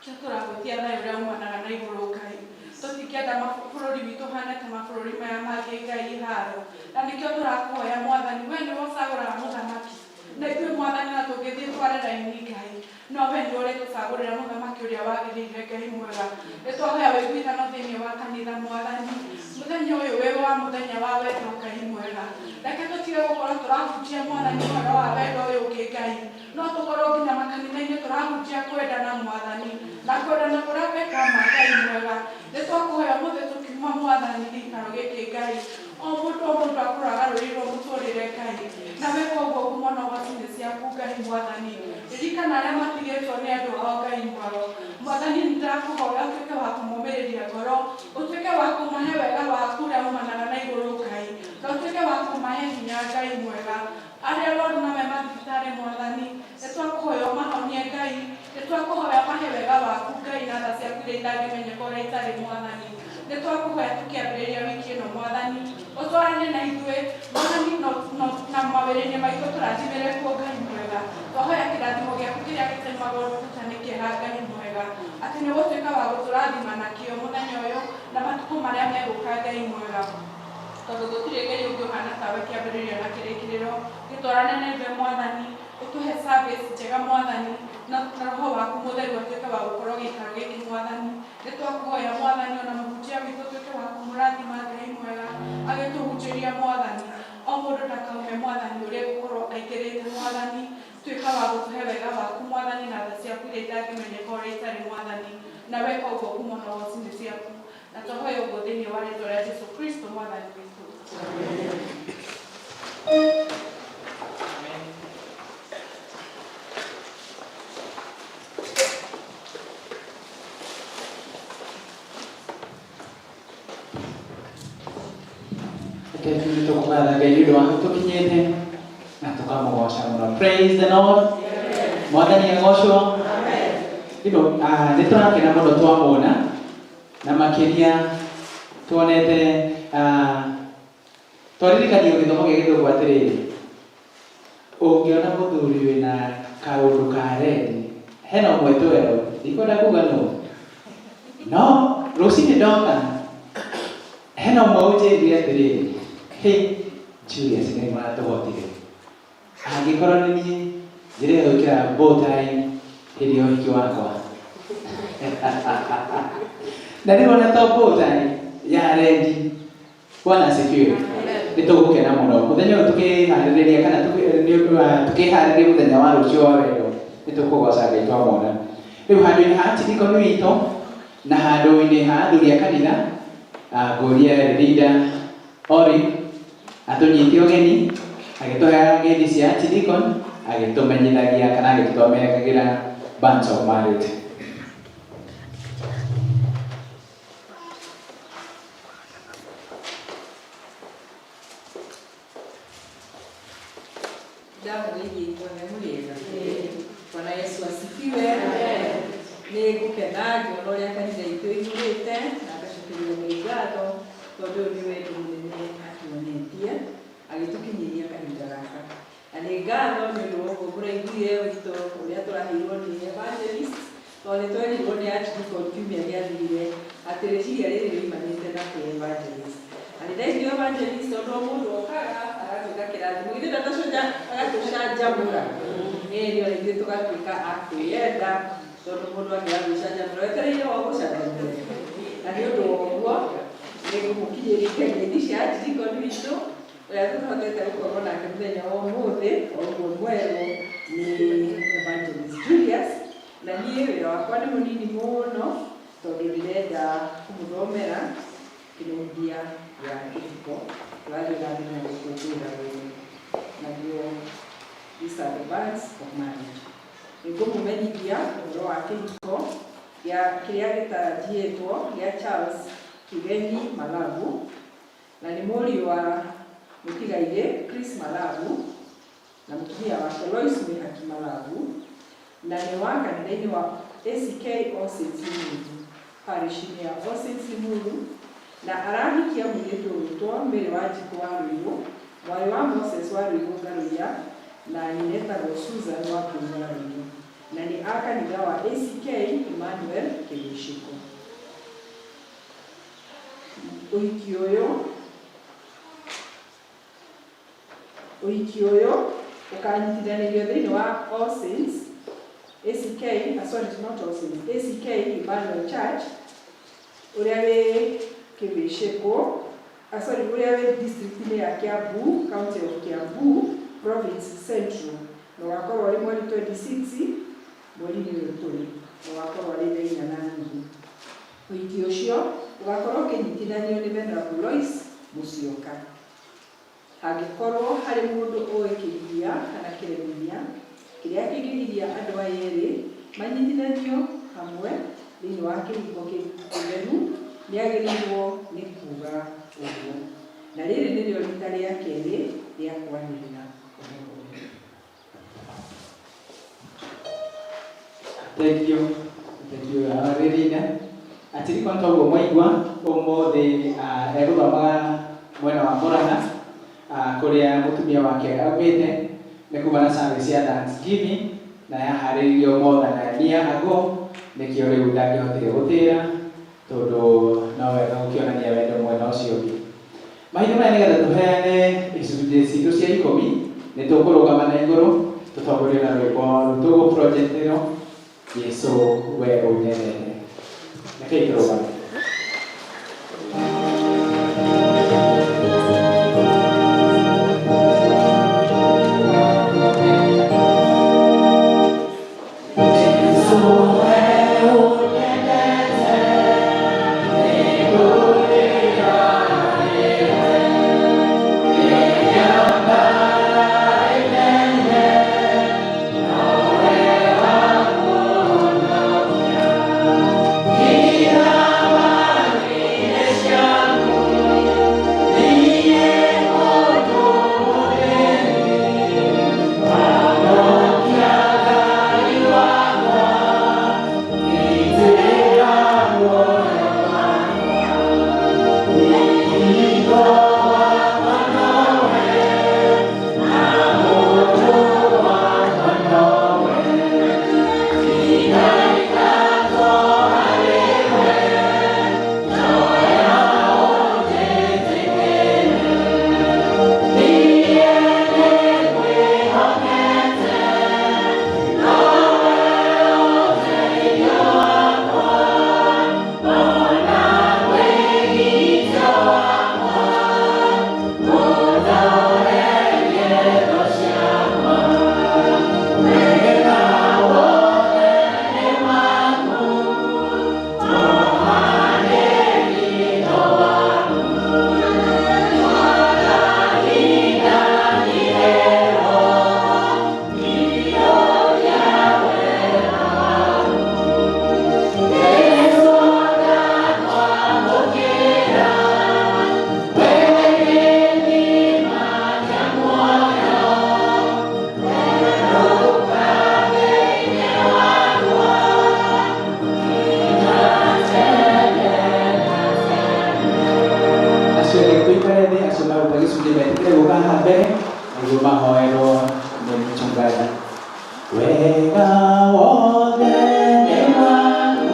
Kĩo tũragwĩtia thayũ ũrĩa umanaga na igũrũ Ngai, tũtingĩenda bũrũri witũ ũhane ta mabũrũri maya mangĩ Ngai haro, na nĩkĩo tũrakũhoya Mwathani, we nĩwe ũcagũraga mũthamaki, na ithuĩ Mwathani na tũngĩthiĩ tware raini Ngai, no we nĩwe ũrĩtũcagũrĩra mũthamaki ũrĩa wagĩrĩire Ngai mwega. Nĩ twahoya ũiguithano thĩinĩ wa kanitha Mwathani, mũthenya ũyũ wĩ wa mũthenya wa wendo Ngai mwega. Reke tũtige gũkorwo tũrahunjia Mwathani ũhoro wa wendo ũyũ ũngĩ Ngai, no tũkorwo nginya makanitha-inĩ tũrahunjia kwendana Mwathani, na kwendana kũrĩa gwĩ kwa ma Ngai mwega. Nĩ twakũhoya ũmũthĩ tũkiuma Mwathani gĩikaro gĩkĩ Ngai, o mũndũ o mũndũ akorwo agarũrĩirwo mũtũrĩre Ngai, na weka ũguo ngumo na ũgoci nĩ ciaku Ngai Mwathani. Ririkana arĩa matigĩtwo nĩ andũ ao Ngai mwega. Mwathani nĩ ndakũhoya ũtuĩke wa kũmomĩrĩria ngoro, ũtuĩke wa kũmahe wega waku ũrĩa umanaga na igũrũ Ngai, na ũtuĩke wa kũmahe hinya Ngai mwega. Arĩa arwaru na me mathibitarĩ Mwathani, nĩ twakũhoya ũmahonie Ngai, nĩ twakũhoya ũmahe wega waku Ngai na tha ciaku iria itangĩmenyeka ũrĩa itarĩ Mwathani. Nĩ twakũhoya tũkĩambĩrĩria wiki ĩno Mwathani, ũtwarane na ithuĩ Mwathani, na mawĩra-inĩ maitũ tũrathimĩre kuo Ngai mwega. Twahoya kĩrathimo gĩaku kĩrĩa gĩtemagwo rũkuta nĩ kĩeha Ngai mwega. Mwega, atĩ nĩ ũgũtuĩka wa gũtũrathima nakĩo mũthenya ũyũ na matukũ marĩa megũka, Ngai mwega, tondũ gũtirĩ Ngai ũngĩ ũhana tawe kĩambĩrĩria na kĩrĩkĩrĩro. Gĩtwarane na ithuĩ, Mwathani, ũtũhe service njega, Mwathani, na Roho waku Mũtheru atuĩke wa gũkorwo gĩikaro gĩkĩ. Mwathani, nĩ twakũhoya, Mwathani, ona mũhunjia witũ ũtuĩke wa kũmũrathima, Ngai mwega, agĩtũhunjĩria. Mwathani, o mũndũ ndakaume, Mwathani, ũrĩa gũkorwo aingĩrĩte. Mwathani, tuĩka wa gũtũhe wega waku, Mwathani, na tha ciaku iria itangĩmenyeka ũrĩa itarĩ, Mwathani, na weka ũguo kuma na woci nĩ ciaku, na twahoya ũguo thĩinĩ wa rĩtwa rĩa Jesu Kristo Mwathani witũ. Amen. Reke tuge tũkũgatha Ngai nĩ ũndũ wa hau tũkinyĩte na tũkamũgoca mũno. Praise the Lord. Mwathani agocwo. Nĩ tũrakena mũno twamuona na makĩria tuonete twaririkanio gĩthomo gĩa Gĩthũngũ atĩrĩrĩ, ũngĩona mũthuri wĩna kaũndũ ka red, hena ũmwe twerwo, ndikwenda kuga nũ, no rũcinĩ ndoka hena ũmwe ũnjĩrire atĩrĩrĩ, "Hey Julius, nĩ maratũhotire, angĩkorwo nĩ niĩ njĩrĩga gwĩkĩra bow tie hĩndĩ ya ũhiki wakwa." Na rĩu ona to bow tie ya red. Bwana asifiwe. Nĩ tũgũkena mũno mũthenya ũyũ tũkĩharĩrĩria kana nĩ ũndũ wa tũkĩharĩria mũthenya wa rũciũ wa wendo. Nĩ tũkũgoca Ngai twamwona rĩu handũ-inĩ ha archdeacon witũ na handũ-inĩ ha athuri a kanitha. Ngũrie leader Ori atũnyite ũgeni agĩtũheaga ngeithi cia archdeacon, agĩtũmenyithagia kana agĩtũthomekagĩra bands of marriage. Ndamũgeithia inyuothe, mũrĩega? Bwana Yesu asifiwe. Nĩ ngũkena ngĩona ũrĩa kanitha itũ ĩihũrĩte na ngacokeria Ngai ngatho tondũ ũyũ nĩ wendo mũnene atuonetie agĩtũkinyĩria kahinda gaka. Na nĩ ngatho nĩ ũndũ wa ũguo mũraiguire ũritũ ũrĩa tũraheirwo nĩ evangelist, tondũ nĩ twerirwo nĩ archdeacon kiumia gĩathirire atĩ rĩciria rĩrĩ rĩumanĩte na kwĩ evangelist. Na nĩ thengiũ evangelist, tondũ o mũndũ okaga agatuĩka kĩrathimo, githĩ ndatũcanjamũra? Ĩĩ, ona ithuĩ tũgatuĩka a kwĩyenda, tondũ mũndũ angĩaga gwĩcanjamũra wetereire wa gũcanjamũra. Na nĩ ũndũ wa ũguo nĩ ngũmũkinyĩria ngeithi cia archdeacon witũ ũrĩa tũhotete gũkorwo nake mũthenya wa ũmũthĩ, o ũguo mwerwo nĩ evangelist Julius. Na niĩ wĩra wakwa nĩ mũnini mũno, tondũ ndĩrenda kũmũthomera kĩmenyithia gĩa kĩhiko tũrathiĩ na mbere na gũkũngũĩra wendo, naguo these are the bands of marriage. Nĩ ngũmũmenyithia ũhoro wa kĩhiko gĩa kĩrĩa gĩtarajiĩtwo gĩa Charles Kĩgenyi Malabu, na nĩ mũriũ wa mũtigairĩ Chris Malabu na mũtumia wake Lois Mwĩhaki Malabu, na nĩ wa kanitha-inĩ wa ACK All Saints Limuru, parish-inĩ ya All Saints Limuru, na arahikia mũirĩtu ũgwĩtwo Mary Wanjikũ wa Rũirũ, mwarĩ wa Moses wa Rũirũ Ngarũiya, na nyina etagwo Susan wa Mbũi wa Rũirũ, na nĩ a kanitha wa ACK Emmanuel Kĩgucĩko. Ũhiki ũyũ ũkanyitithanĩrio thĩinĩ wa All Saints ACK, sorry, not All Saints, ACK Emmanuel Church ũrĩa wĩ Kĩbĩcĩkũ, sorry, ũrĩa wĩ district-inĩ ya Kiambu, county of Kiambu, province Central, na ũgakorwo ũrĩ mweri 26 mweri-inĩ ũyũ tũrĩ, na ũgakorwo arĩ thaa 4:30. Ũhiki ũcio ũgakorwo ũkĩnyitithanio nĩ Venerable Lois Musyoka. Hangĩkorwo harĩ mũndũ ũĩ kĩgiria kana kĩremithia kĩrĩa kĩngĩgiria andũ aya erĩ manyitithanio hamwe thĩinĩ wa kĩhiko gĩtheru, nĩagĩrĩirwo nĩ kuuga ũguo. Na rĩrĩ nĩrĩo rita rĩa kerĩ rĩa kwanĩrĩra ũhoro ũyũ. Thank you. Thank you, Ririna. Atirikon toguo mwaigua ũmũthĩ egũthomaga mwena wa Murang'a, kũrĩa mũtumia wake aumĩte. Nĩ kuma na service ya Thanksgiving na yaharĩrĩirio more than a year ago. Nĩkĩo rĩu ndangĩhotire gũtĩra tondũ no wega gũkĩonania wendo mwena ũcio ũngĩ. Mahinda maya nĩgetha tũheane icunjĩ citũ cia ikũmi, nĩ tũkũrũgama na igũrũ tũtongorio na rwĩmbo rũtũgũ project ĩno Jesũ we ũnyendete. Rekei tũrũgame. Acio othe tũikare thĩ, acio maruta gĩcunjĩ metĩkĩre gũka haha mbere nĩguo mahoerwo nĩ mchungaji. Wega wothe nĩ waku,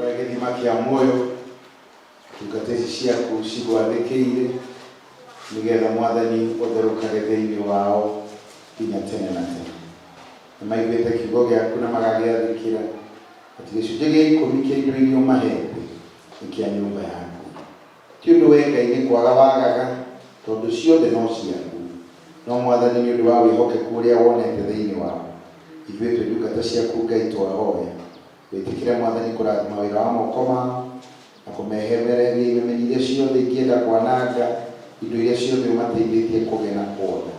We gĩthima kĩa muoyo, ndungata ici ciaku cigwathĩkĩire nĩgetha Mwathani ũtherũkage thĩinĩ wao nginya tene na tene. Nĩ maiguĩte kiugo gĩaku na magagĩathĩkĩra atĩ gĩcunjĩ gĩa ikũmi kĩa indo iria ũmahete nĩ kĩa nyũmba yaku. Ti ũndũ we Ngai nĩ kwaga wagaga, tondũ ciothe no ciaku, no Mwathani nĩ ũndũ wa wĩhokeku ũrĩa wonete thĩinĩ wao. Ithuĩ twĩ ndungata ciaku Ngai twahoya wĩtĩkĩre Mwathani kũrathima wĩra wa moko mao na kũmehereria imemenyi iria ciothe ingĩenda kwananga indo iria ciothe ũmateithĩtie kũgĩa na kuona.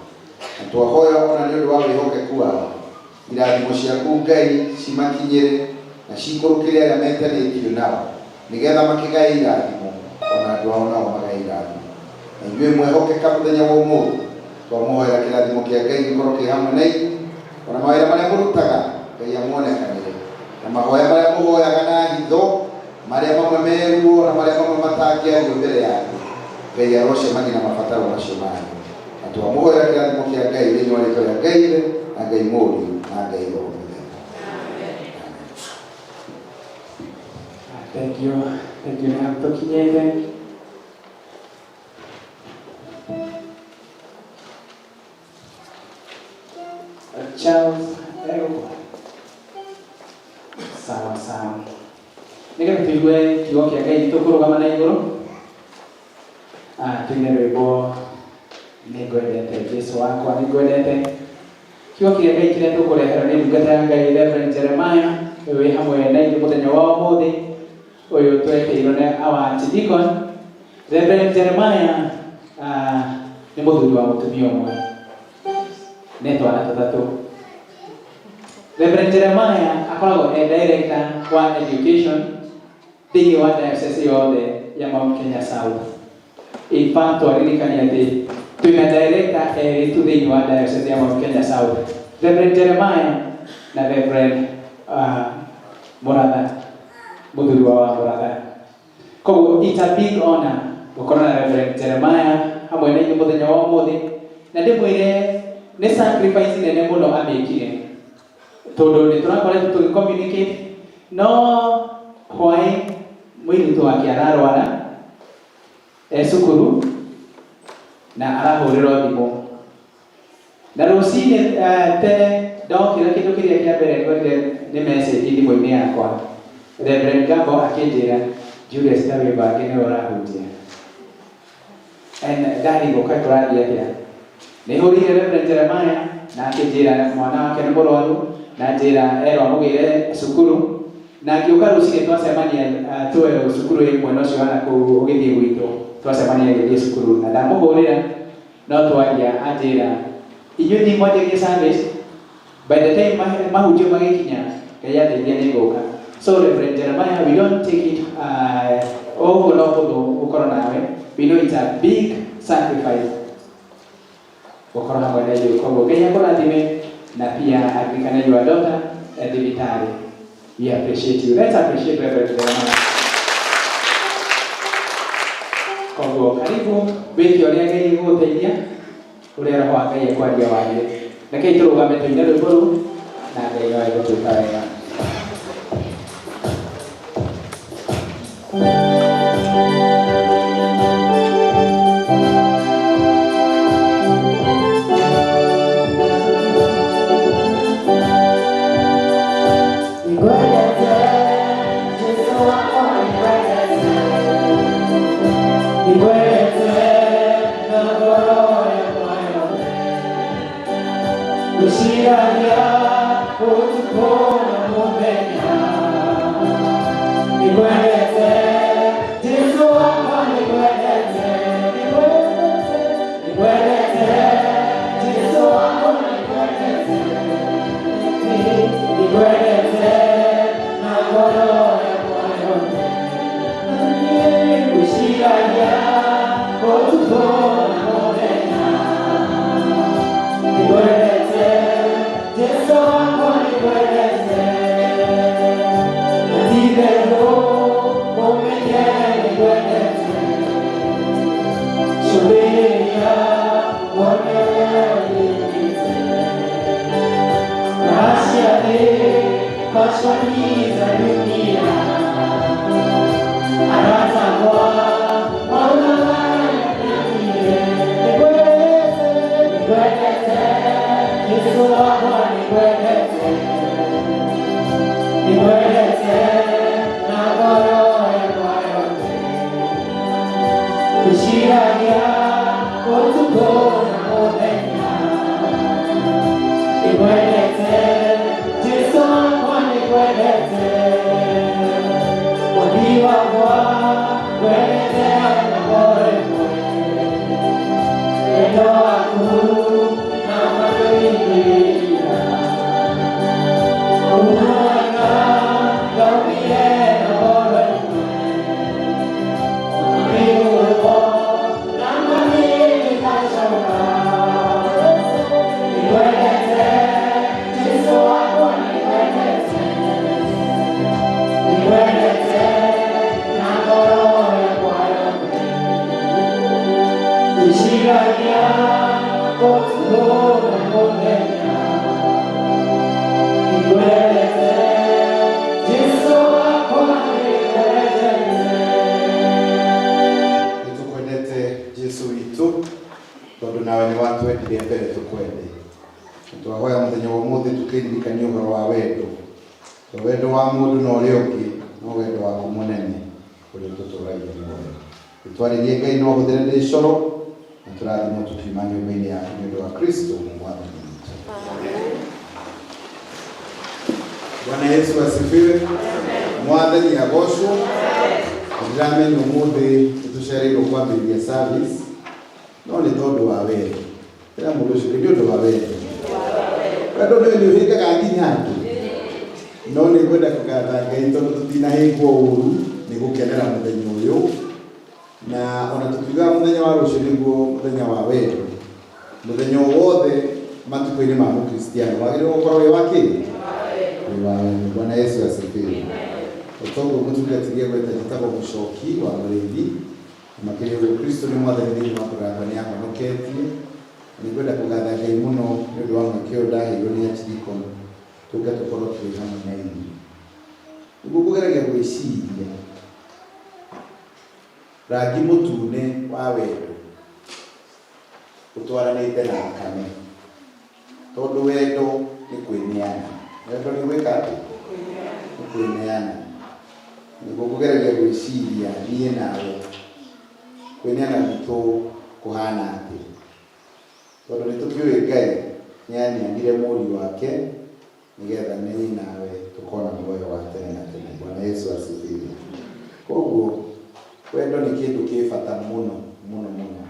Na twahoya ona nĩ ũndũ wa wĩhokeku wao, irathimo ciaku Ngai cimakinyĩre na cikũrũkĩre arĩa metanĩtio nao, nĩgetha makĩgae irathimo ona andũ ao nao magae irathimo. Na inyuĩ mwehokeka mũthenya wa ũmũthĩ, twamũhoera kĩrathimo kĩa Ngai gĩkorwo kĩ hamwe na inyuĩ, ona mawĩra marĩa mũrutaga Ngai amuonekanĩre, na mahoya marĩa mũhoyaga na hitho, marĩa mamwe meruo na marĩa mamwe matangĩario mbere yaku, Ngai arocemania na mabataro macio manyu. Na twamũhoera kĩrathimo kĩa Ngai thĩinĩ wa rĩtwa rĩa Ngai Ithe na Ngai Mũriũ na Ngai Roho Mũtheru. Thank you. Thank you nĩ hau tũkinyĩte. Charles egũkũ. Sawa sawa. Nĩgetha tũigue kiugo kĩa Ngai tũkũrũgama na igũrũ. Tũine rwĩmbo nĩngwendete Jesũ wakwa nĩngwendete. Kiugo kĩa Ngai kĩrĩa tũkũreherwo nĩ ndungata ya Ngai Reverend Jeremiah ũyũ wĩ hamwe na ithuĩ mũthenya wa ũmũthĩ ũyũ twetĩirwo nĩ our archdeacon Reverend Jeremiah. Nĩ mũthuri wa mũtumia ũmwe nĩ twana tũtatũ. Reverend Jeremiah akoragwo e director wa education thĩinĩ wa diocese yothe ya Mount Kenya South. In fact, twaririkania atĩ twĩna director erĩ tu thĩinĩ wa diocese ya Mount Kenya South, Reverend Jeremiah na Reverend Muratha, mũthuri wa Muratha. Koguo it's a big honor gũkorwo na Reverend Jeremiah hamwe na ithuĩ mũthenya wa ũmũthĩ, na ndĩmwĩre nĩ sacrifice nene mũno amĩkire, tondũ nĩ tũrakoretwo tũgĩ communicate, no hwaĩ mũirĩtu wake ararwara e cukuru na arahũrĩrwo thimũ, na rũcinĩ tene ndokĩra, kĩndũ kĩrĩa kĩa mbere ngorire nĩ message thimũ-inĩ yakwa, Reverend Gambo akĩnjĩra, "Julius, ta wĩbange, nĩwe ũrahunjia." And ndarigwo kaĩ kũrathiĩ atĩa. Nĩ hũrĩire Reverend Jeremiah na akĩnjĩra mwana wake nĩ mũrwaru, na njĩra erwo amũgĩre cukuru, na ngĩũka rũcinĩ twacemania tuwe cukuru ĩ mwena ũcio wa nakũu ũgĩthiĩ gwitũ, twacemania agĩthiĩ cukuru na ndamũhũrĩra, no twaria, anjĩra, "Inyuĩ thiĩ mwanjagie service, by the time mahunjio magĩkinya, Ngai ateithia nĩ ngũka." So Reverend Jeremiah, we don't take it ũguo no hũthũ gũkorwo nawe. We know it's a big sacrifice gũkorwo hamwe na ithuĩ. Koguo Ngai akũrathime na pia aririkane your daughter thibitarĩ. We appreciate you. Let's appreciate Reverend Jeremiah. Koguo karibu, wĩke ũrĩa Ngai egũgũteithia, ũrĩa Roho wa Ngai ekwaria warie. Rekei tũrũgame tũine rwĩmbo rũu na Ngai no egũtwĩka wega. Nĩngwendete, Jesũ wakwa, nĩngwendete. Nĩngwendete na ngoro yakwa yothe. Ngwĩciragia ũtukũ na mũthenya. Nĩngwendete, Jesũ wakwa, nĩngwendete. Nĩngwendete, nĩngwendete, Jesũ wakwa, nĩngwendete. Nĩngwendete na ngoro yakwa yothe. Ngwĩciragia ũtukũ na mũthenya. Nĩngwendete, Jesũ wakwa, nĩngwendete. Na ti-itherũ ũmenye nĩngwendete. Cũthĩrĩria wone ũrĩa ũnjĩkĩte. Raha cia thĩ, pashoni za dunia. Arata akwa maugaga nĩndĩkire. Nĩngwendete, nĩngwendete, Jesũ wakwa, nĩngwendete. Nĩngwendete na ngoro yakwa yothe. Ngwĩciragia ũtukũ na mũthenya. Nĩngwendete, Jesũ wakwa, nĩngwendete. Mwathi wakwa, ngwendete na ngoro ĩmwe. Wendo waku na mathĩria. Ũguo ngaumire na ngoro ĩmwe. Mĩgũrũ na mathĩrĩkacoka. Nĩngwendete, Jesũ wakwa, nĩngwendete. Nĩngwendete na ngoro yakwa yothe. Ngwĩciragia ũtukũ na mũthenya. Nĩngwendete, Jesũ wakwa, nĩngwendete. Nĩtũkwendete, Jesu witũ, tondũ nawe nĩ watwendire mbere tũkwende. Twahoya mũthenya wa ũmũthĩ tũkĩririkania ũhoro wa wendo, to wendo wa mũndũ na ũrĩa ũngĩ, no wendo waku mũnene ũrĩa ũtũtũragia muoyo. Tũtwarĩrie, Ngai, no hũthĩre ndĩcoro na tũrathimwo tũkiuma nyũmba-inĩ yaku nĩ ũndũ wa Kristo Mwathani witũ. Bwana Yesu asifiwe. Mwathani agocwo. Ndĩramenya ũmũthĩ nĩtũcereirwo kwambĩrĩria service. No nĩ tondũ wa wendo. Ĩra mũndũ ũcio nĩ ũndũ wa wendo. Wendo nĩ nĩ ũhĩngaga nginya andũ. No nĩ ngwenda kũgatha Ngai tondũ tũtinahĩngwo ũru nĩ gũkenera mũthenya ũyũ. Na ona tũkiugaga mũthenya wa rũciũ nĩguo mũthenya wa wendo. Mũthenya o wothe matukũ-inĩ ma mũkristiano wagĩrĩirwo gũkorwo wĩ wa kĩ? Wĩ wa wendo. Bwana Yesu asifiwe. Otoguo mũtungatĩri egweta njĩtagwo Mũcoki wa Mũrĩithi. Na makĩria ũguo Kristo nĩ mwathani thĩinĩ wa ngoro yakwa nĩ ahonoketie. Na nĩ ngwenda kũgatha Ngai mũno nĩ ũndũ wa mweke ũyũ ndaheirwo nĩ Archdeacon tũke tũkorwo twĩ hamwe na inyuĩ. Nĩguo ngũgeragia gwĩciria rangi mũtune wa wendo ũtwaranĩte na thakame. Tondũ wendo nĩ kwĩneana. Wendo nĩ gwĩka atĩa? Nĩ kwĩneana. Nĩguo ngũgeragia gwĩciria niĩ nawe kwĩneana gwitũ kũhana atĩa. Tondũ nĩ tũkĩũĩ Ngai nĩ aneanire mũriũ wake nĩgetha niĩ nawe tũkona muoyo wa tene na tene. Bwana Yesu asifiwe. Koguo wendo nĩ kĩndũ kĩ bata mũno mũno mũno.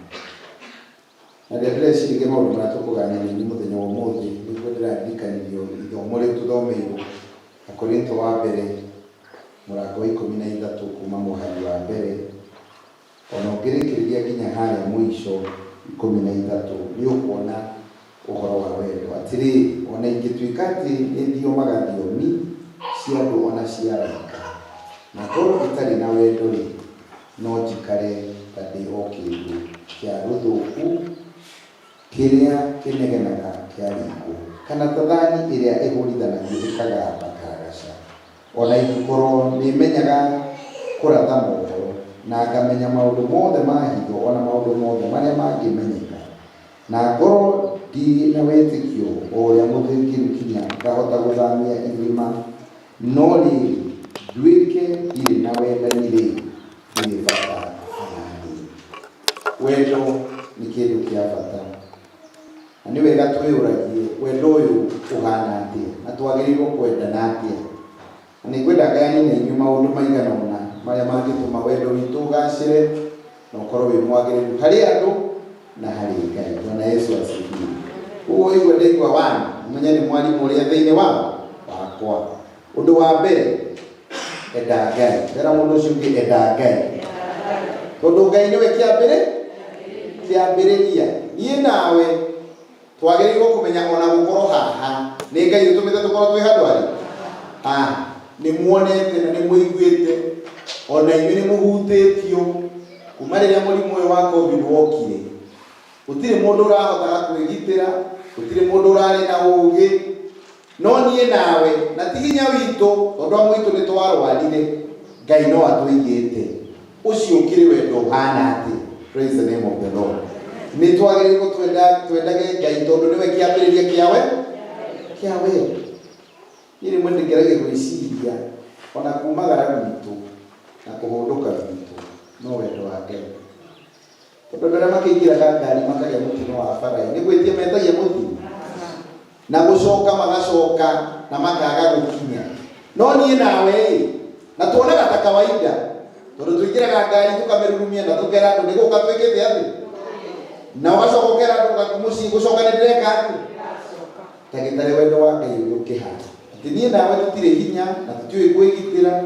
Na rĩrĩa ndĩreciririe maũndũ marĩa tũkũgania na inyuĩ mũthenya wa ũmũthĩ, nĩguo ndĩraririkanirio ithomo rĩu tũthomeirwo Akorintho wa mbere mũrango wa 13 kuma mũhari wa mbere, o na ũngĩrĩkĩrĩria nginya harĩa mũico 13, nĩ ũkuona ũhoro wa wendo. Atĩrĩrĩ, o na ingĩtuĩka atĩ nĩthiomaga thiomi cia andũ o na cia araika, na ngorwo itarĩ na wendo-rĩ, no njikare ta ndĩ o kĩndũ kĩa rũthuku kĩrĩa kĩnegenaga kĩaringwo, kana ta thani ĩrĩa ĩhũrithanagio ĩkagamba karagaca. O na ingĩkorwo nĩmenyaga kũratha mohoro, na ngamenya maũndũ mothe ma hitho o na maũndũ mothe marĩa mangĩmenyeka, na ngorwo ndirĩ na wĩtĩkio o ũrĩa mũthĩkĩru kinya ngahota gũthamia irĩma, no rĩrĩ, nduĩke ndirĩ na wendani-rĩ, ndirĩ bata ona hanini. Wendo nĩ kĩndũ kĩa bata. Na nĩ wega twĩyũragie wendo ũyũ ũhana atĩa na twagĩrĩirwo kwendana atĩa. Na nĩ ngwenda ngayanie na inyuĩ maũndũ maigana ũna marĩa mangĩtũma wendo witũ ũgacĩre na ũkorwo wĩ mwagĩrĩru harĩ andũ na harĩ Ngai. Bwana Yesu asifiwe. Koguo waigua ndaigua one, ũmenye nĩ mwarimũ ũrĩa thĩinĩ wa wakwa. Ũndũ wa mbere, enda Ngai. Tera mũndũ ũcio ũngĩ enda Ngai. Tondũ Ngai nĩwe kĩambĩrĩ kĩambĩrĩria. Niĩ nawe twagĩrĩirwo kũmenya ona gũkorwo haha nĩ Ngai ũtũmĩte tũkorwo twĩ handũ harĩ haha. Nĩ muonete na nĩ mũiguĩte ona inyuĩ nĩ mũhutĩtio kuma rĩrĩa mũrimũ ũyũ wa Covid wokire. Gũtirĩ mũndũ ũrahotaga kwĩgitĩra, gũtirĩ mũndũ ũrarĩ na ũgĩ. No niĩ nawe, na ti hinya witũ, tondũ amwe aitũ nĩ twarwarire, Ngai no atũigĩte. Ũcio ũkĩrĩ wendo ũhana atĩa? Praise the name of the Lord. Nĩ twagĩrĩirwo twendage Ngai tondũ nĩwe kĩambĩrĩria kĩa we kĩa wendo. Niĩ rĩmwe ndĩngeragia gwĩciria ona kumagara gwitũ na kũhũndũka gwitũ no wendo wa Ngai. Tondũ andũ arĩa makĩingĩraga ngari makagĩa mũtino wa bara-ĩ, nĩ gwĩtia metagia mũtino? Na gũcoka magacoka na makaga gũkinya. No niĩ nawe-ĩ, na tuonaga ta kawaida, tondũ tũingĩraga ngari tũkamĩrurumia na tũkera andũ nĩ gũka twĩkĩte atĩ? Na ũgacoka ũkera andũ mũciĩ gũcoka nĩ ndĩreka atĩ? Ta gĩtarĩ wendo wa Ngai ũrĩa ũkĩhana. Atĩ niĩ nawe tũtirĩ hinya na tũtiũĩ kwĩgitĩra,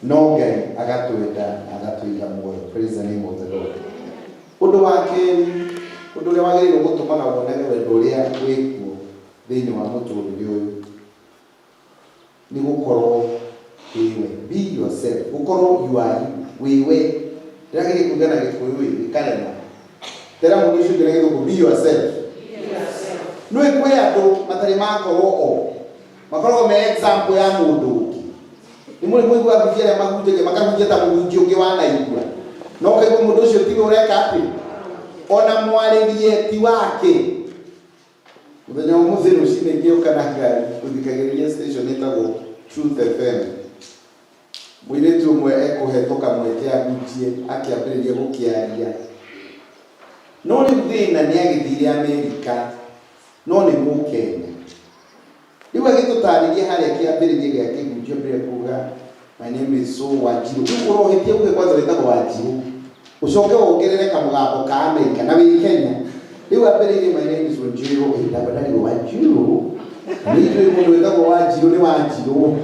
no Ngai agatwenda na agatũiga muoyo. Praise the name of the Lord. Ũndũ wa kerĩ, ũndũ ũrĩa wagĩrĩirwo gũtũmaga wonage wendo ũrĩa wĩkuo thĩinĩ wa mũtũrĩre ũyũ, nĩ gũkorwo wĩwe. Be yourself. Gũkorwo you are you. Wĩwe. Ndĩrageria kuga na Gĩkũyũ ĩ, gĩkarema. Tera mũndũ ũcio ũngĩ na Gĩthũngũ, be yourself. Nĩũĩ kwĩ andũ matarĩ makorwo o. Makoragwo me example ya mũndũ ũngĩ. Nĩ mũrĩ mwaigua ahunjia arĩa mahunjagia makahunjia ta mũhunjia ũngĩ wanaigua. Na ũkaigua mũndũ ũcio tiwe ũreka atĩ. Ona mwarĩrie ti wake. Mũthenya wa ũmũthĩ rũcinĩ ngĩũka na ngari ngũthikagĩrĩria station ĩtagwo Truth FM. Mũirĩtu ũmwe ekũhetwo kamweke ahunjie akĩambĩrĩria gũkĩaria. No rĩu thĩna nĩ agĩthire Amerika no nĩ Mũkenya. Rĩu agĩtũtarĩria harĩa kĩambĩrĩria gĩa kĩhunjio ambĩrĩria kuga my name is so Wanjiru. Rĩu ũrohĩtia uge kwanza wĩtagwo Wanjiru. Ucoke wongerere kamũgambo ka Amerika na wĩ Kenya. Rĩu ambĩrĩirie, "My name is Wanjiru." Ĩndagwo ndarigwo Wanjiru, nĩ njũĩ mũndũ wĩtagwo Wanjiru nĩ Wanjiru.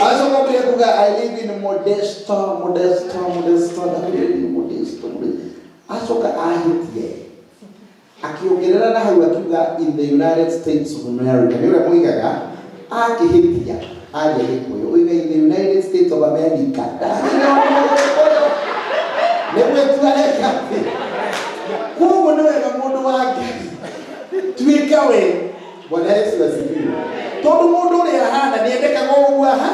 Acoka mbere kuga, "I live in Modesto, Modesto, Modesto." Ndakĩrĩria Modesto, Modesto. Acoka ahĩtie akĩongerera na hau akiuga, "In the United States of America." Nĩ ũrĩa moigaga akĩhĩtia aria Gĩkũyũ oiga, "In the United States of America." Nĩ gwĩtua reka atĩ koguo nĩ wega mũndũ wa Ngai tuĩka we. Bwana Yesu asifiwe. Tondũ mũndũ ũrĩa ahana nĩ endekaga ũguo aha,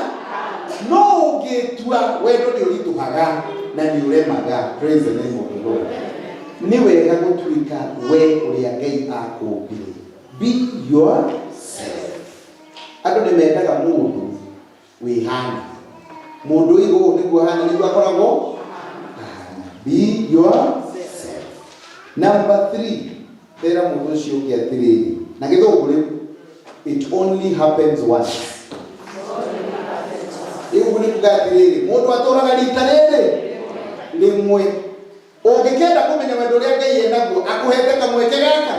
no ũngĩtua wendo nĩ ũritũhaga na nĩ ũremaga. Praise the name of the Lord. Nĩ wega gũtuĩka we ũrĩa Ngai akũmbire. Be yourself. Andũ nĩ mendaga mũndũ wĩhana, mũndũ ũigũ ũũ nĩguo ahana, nĩguo akoragwo ahana. Be yourself. Number three, tera mũndũ ũcio ũngĩ atĩrĩrĩ na Gĩthũngũ rĩu, "It only happens once." Rĩu ũguo nĩ kuga atĩrĩrĩ, mũndũ atũraga rita rĩrĩ rĩmwe. Ũngĩkenda kũmenya wendo ũrĩa Ngai enaguo, akũhete kamweke gaka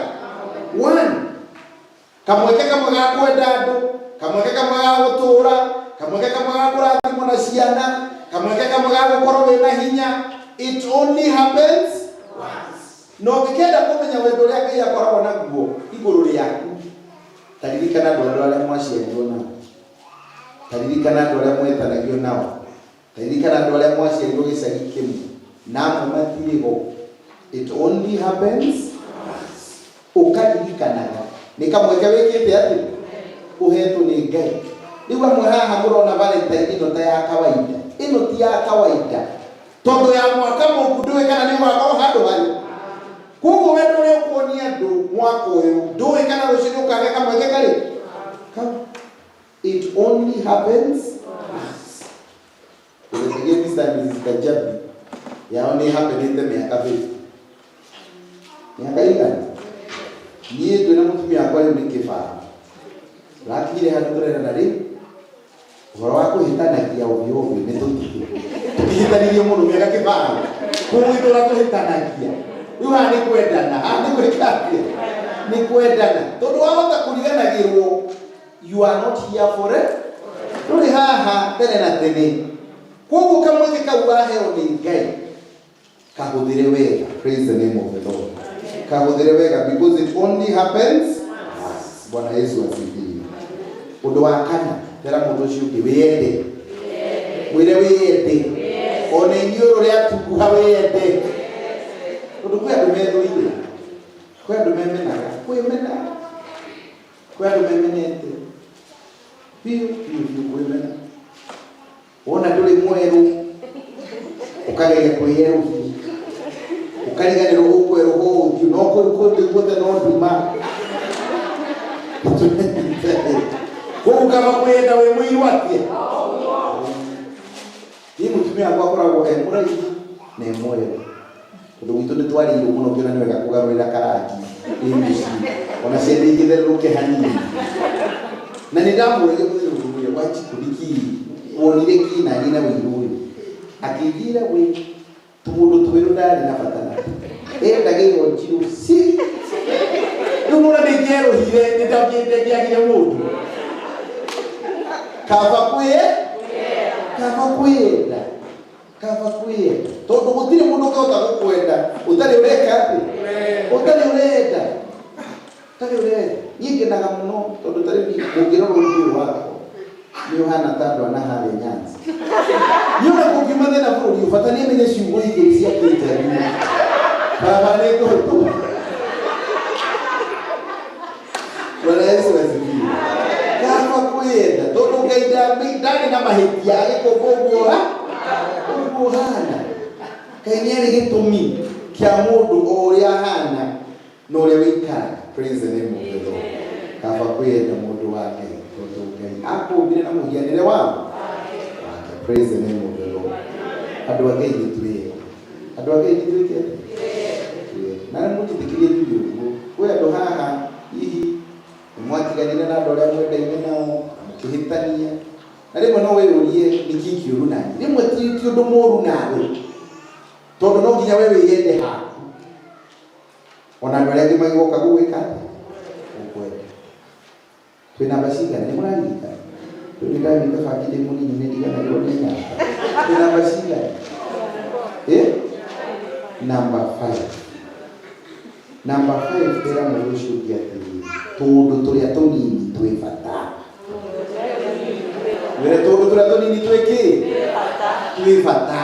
one, kamweke kamwe ga kwenda andũ, kamweke kamwe ga gũtũũra, kamweke kamwe ga kũrathimwo na ciana, kamweke kamwe ga gũkorwo wĩna hinya. It only happens once. Na ũngĩkenda kũmenya wendo ũrĩa Ngai akoragwo naguo igũrũ rĩaku, taririkana andũ arĩa mwaciarirwo nao, taririkana andũ arĩa mwetanagio nao, taririkana andũ arĩa mwaciarirwo gĩcagi kĩmwe na amwe matirĩ ho. It only happens once. Ũkaririkanaga nĩ kamweke wĩkĩte atĩ ũhetwo nĩ Ngai. Rĩu amwe haha mũrona Valentine ĩno ta ya kawaida. Ĩno ti ya kawaida, tondũ ya mwaka mũku ndũĩ kana nĩ ũgakorwo handũ harĩ. Koguo wendo ũrĩa ũkuonia andũ mwaka ũyũ, ndũĩ kana rũciũ nĩ ũkagĩa kamweke karĩ kau. It only happens once. Ũgĩtegia Mr. and Mrs. Kajabi yao nĩ happenĩte mĩaka 50, mĩaka igana. Niĩ twĩna mũtumia wakwa rĩu nĩ kĩbao tũrakinyire handũ tũrerana rĩ ũhoro wa kũhĩtanagia ovyo ovyo nĩ tũtige. Tũkĩhĩtanirie mũno mĩaka kĩbao, koguo itũra tũhĩtanagia rĩu haha nĩ kwendana, haha nĩ gwĩka atĩa? Nĩ kwendana, tondũ wahota kũriganagĩrwo you are not here for it, ndũrĩ haha tene na tene. Koguo kamweke kau waheo nĩ Ngai kahũthĩre wega. Praise the name of the Lord. Kahũthĩre wega because it only happens once. Bwana Yesu asifiwe. Ũndũ wa kana, tera mũndũ ũcio ũngĩ, wĩyende. Mwĩre wĩyende, ona inyuĩ rũrĩa tunguha, wĩyende, tondũ kwĩ andũ methũire, kwĩ andũ memenaga, kwĩmena, kwĩ andũ memenete biũ biũ biũ. Kwĩmena, wona ndũrĩ mwerũ, ũkageria kwĩyerũhia, ũkariganĩrwo ũkwerũha ũthiũ, no kũu kũngĩ guothe no nduma. Koguo kaba kwĩyenda wĩ mũirũ atĩa. Niĩ mũtumia wakwa akoragwo e mũraihu na e mwerũ, tondũ gwitũ nĩ twarĩirwo mũno ngĩona nĩ wega kũgarũrĩra karangi ĩ mũciĩ, ona ciana ingĩtherũrũke hanini. Na nĩ ndamũragia mũthenya ũmwe, "Wanjikũ, nĩkĩ wonire kĩ naniĩ na wĩirũ ũyũ?" Akĩnjĩra we tũmũndũ twĩrũ ndarĩ na bata natuo, endaga ĩyo njirũ ci. Rĩu nona nĩ ingĩerũhire nĩ ndangĩagire mũndũ. Kaba kwĩye, kaba kwĩyenda, kaba kwĩyenda, tondũ gũtirĩ mũndũ ũngĩhota gũkwenda ũtarĩ ũreka atĩ ũtarĩ ũrenda, ũtarĩ ũrenda. Niĩ ngenaga mũno tondũ ta rĩu mũngĩrora ũthiũ ũyũ wakwa nĩ ũhana ta andũ ana harĩa Nyanza. Niĩ ona kũngiuma thĩna bũrũri ũyũ, bata nĩ menye ciugo igĩrĩ cia kĩnjaruo, baba nĩ ngũhĩtũka. Bwana Yesu asifiwe. Kaba kwĩyenda, tondũ Ngai ndarĩ na mahĩtia agĩkũmba ũguo ha ũguo hana. Ngai nĩ arĩ gĩtũmi kĩa mũndũ o ũrĩa ahana na ũrĩa wĩikaraga. Praise the name of the Lord. Kaba kwĩyenda, mũndũ wa Ngai, tondũ Ngai akũmbire na mũhianĩre wao wake. Praise the name of the Lord. Andũ a Ngai, nĩ twĩyende. Andũ a Ngai, nĩ twĩke atĩa? Twĩyende. Na nĩ mũnjĩtĩkĩrie njuge ũguo, kwĩ andũ haha hihi nĩ mwatiganire na andũ arĩa mwendaine nao na mũkĩhĩtania, na rĩmwe no wĩyũrie nĩkĩ kĩũru nani. Rĩmwe ti ũndũ mũũru nawe, tondũ Nginya we wĩyende haku ona andũ arĩa angĩ magĩgoka gũgwĩka atĩa gũkwenda. Twĩ namba cigana? Nĩ mũraririkana? Rĩu nĩ ndanyuĩte bangi ndĩ mũnini, nĩ ndiganagĩrwo nĩ namba. Twĩ namba cigana? Eh, number 5. Number 5, ĩra mũndũ ũcio ũngĩ atĩrĩrĩ, tũũndũ tũrĩa tũnini twĩ bata. Wĩre tũũndũ tũrĩa tũnini twĩ kĩ? Twĩ bata.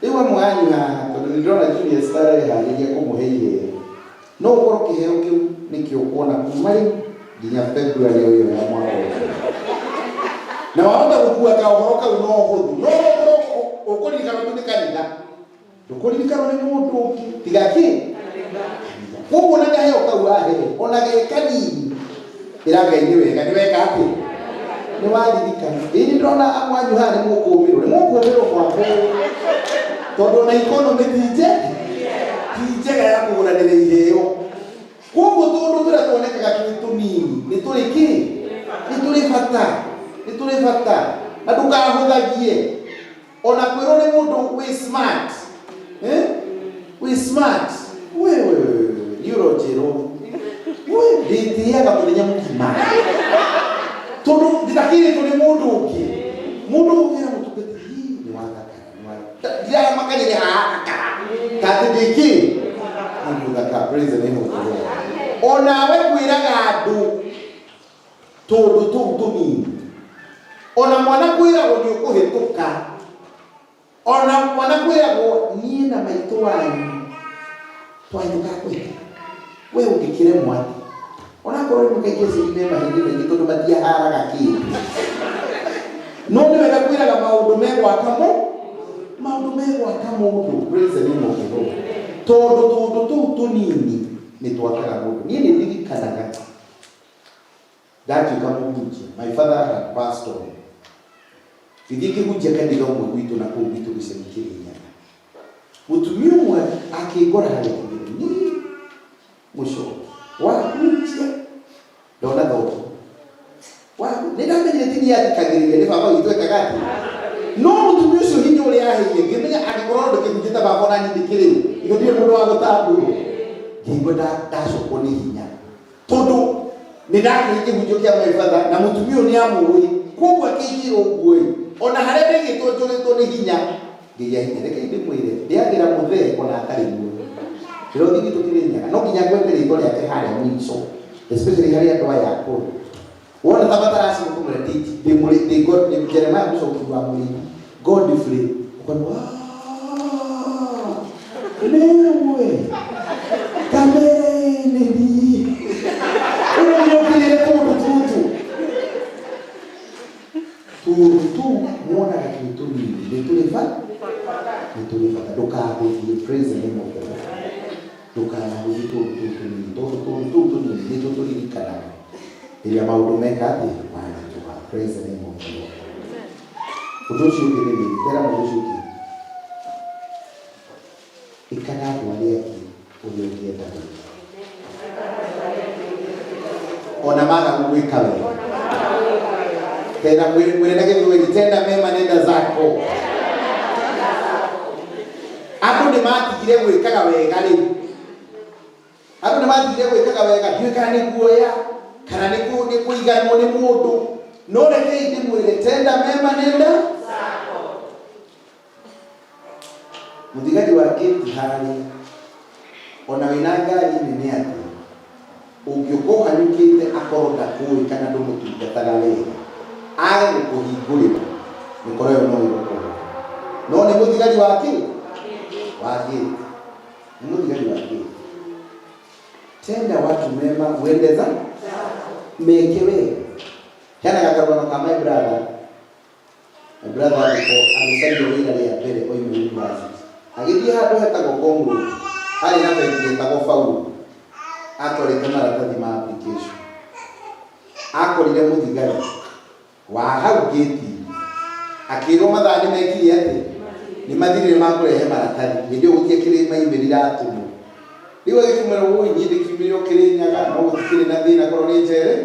Rĩu amwe anyu haha, tondũ nĩ ndĩrona Julius tareharĩria kũmũhe iheo, no ũkorwo kĩheo kĩu nĩkĩo ũkuona kuma rĩu nginya February o ĩyo ya mwaka ũcio, na wahota gũkua kaũhoro kau no ũhũthũ, no ũkorwo ũkũririkanwo tu nĩ kanitha, ndũkũririkanwo nĩ mũndũ ũngĩ tiga kĩ kanitha. Koguo na kaheo kau wahe ona ge kanini, ĩra Ngai nĩ wega, nĩ weka atĩ nĩ waririkana. Ĩĩ, nĩ ndĩrona amwe anyu haha nĩ mũkũmĩrwo, nĩ mũkũmĩrwo mwaka ũyũ, tondũ ona economy ti njega ya kũgũranĩra iheo. Koguo tũndũ tũrĩa tuonekaga twĩ tũnini nĩ tũrĩ kĩ? Nĩ tũrĩ bata, nĩ tũrĩ bata, na ndũkahũthagie ona kwĩrwo nĩ mũndũ wĩ smart, eh? Wĩ smart wewe, nĩ ũronjĩrwo we ndĩtĩaga mũthenya mũgima tondũ ndĩtakĩrĩtwo nĩ mũndũ ũngĩ. Mũndũ ũngĩra mũtungati, "Hii, nĩ wathakara, nĩ ndiramakania nĩ hathakara tatĩ ndĩkĩ nĩ mũthaka." Praise the name of the Lord. Onawe kwĩraga andũ tũndũ tũu tũnini, ona mwana kwĩragwo nĩ ũkũhĩtũka, ona mwana kwĩragwo niĩ na maitũ wanyu twahĩtũka kũhĩtũka, we ũngĩkĩremwo atĩ onakorwo rĩmwe kaingĩ aciari me mahĩndĩ maingĩ tondũ matiaharaga kĩndũ, no nĩ wega kwĩraga maũndũ megwaka mũ maũndũ megwaka mũndũ. Praise the name of the Lord. Tondũ tũndũ tũu tũnini nĩ twakaga mũndũ. Niĩ nĩ ndirikanaga ndatuĩka mũhunjia, my father had passed on, ngĩthiĩ ngĩhunjia kanitha ũmwe gwitũ na kũu gwitũ gĩcagi Kĩrĩnyaga. Mũtumia ũmwe akĩngora harĩa akĩnjĩra, "Niĩ mũcoki wahunjia ndona thoko nĩ ndamenyire ti niĩ athikagĩrĩria, nĩ baba witũ ekaga atĩ." No mũtumia ũcio hinya ũrĩa aheire, ngĩmenya angĩkorwo no ndĩkĩhunjia ta baba, ona niĩ ndĩkĩrĩ ithe ndirĩ mũndũ wa gũtambũrwo. Ngĩigua ndacokwo nĩ hinya tondũ nĩ ndakĩrĩ kĩhunjio kĩa my father na mũtumia ũyũ nĩ amũĩ, koguo akĩnjĩra ũguo ĩ, ona harĩa ndaigĩtwo njũrĩtwo nĩ hinya, ngĩgĩa hinya. Reke ndĩmwĩre, ndĩagĩra mũthee ona atarĩ muoyo. Ndĩrothi gwitũ Kĩrĩnyaga, no nginya ngwete rĩtwa rĩake harĩa mũico, especially harĩ andũ aya akũrũ. Wona ta mataracira kũmwĩra ndĩ ndĩ Jeremiah mũcoki wa mũrĩithi Godfrey, ũkonwo nĩwe kamere-inĩ ũrĩa nĩokĩrĩre tũndũ tũtũ, tũndũ tũu muonaga twĩ tũnini nĩ tũrĩ bata, nĩ tũrĩ bata. Ndũkahũthie. Praise the name of the Lord. Ndũkanahũthie tũndũ tũu tũnini, tondũ tũndũ tũu tũnini nĩ tũtũririkanaga rĩrĩa maũndũ meka atĩ maritũha. Praise the name of the Lord. Ũndũ ũcio ũngĩ nĩ rĩrĩ, tera mũndũ ũcio ũngĩ, ĩkaga andũ arĩa angĩ ũrĩa ũngĩenda gwĩka ona maga gũgwĩka wega. Tena mwĩre na Gĩthweri, tenda mema nenda zako. Andũ nĩ matigire gwĩkaga wega rĩu, andũ nĩ matigire gwĩkaga wega, ndiũĩ kana nĩ guoya kana nĩ kũiganwo nĩ mũndũ, no rekei ndĩmwĩre, tenda mema nenda. Mũthigari wa gate harĩa, ona wĩna ngari nene atĩa, ũngĩũka ũhanyũkĩte, akorwo ndakũĩ kana ndũmũtungataga wega, age gũkũhingũrĩra, mĩkora ĩyo no ĩgũkũgũra. No nĩ mũthigari wa kĩ wa gate, nĩ mũthigari wa gate. Tenda watu mema, wendeza meke wega. Hena gakarũgano ka my brother. My brother agĩcaria wĩra rĩa mbere oima university, agĩthiĩ handũ hetagwo Ngong Road, harĩ na bengi yetagwo Faulu. Atwarĩte maratathi ma application, akorire mũthigari wa hau gate, akĩrwo mathaa nĩ mekire atĩ nĩ mathirire ma kũrehe maratathi. Hĩndĩ ĩyo gũtiakĩrĩ maimĩri iratũmwo. Rĩu agĩkĩmwĩra, "Ũi, niĩ ndĩkiumire o Kĩrĩnyaga, no gũtikĩrĩ na thĩna korwo nĩ njere."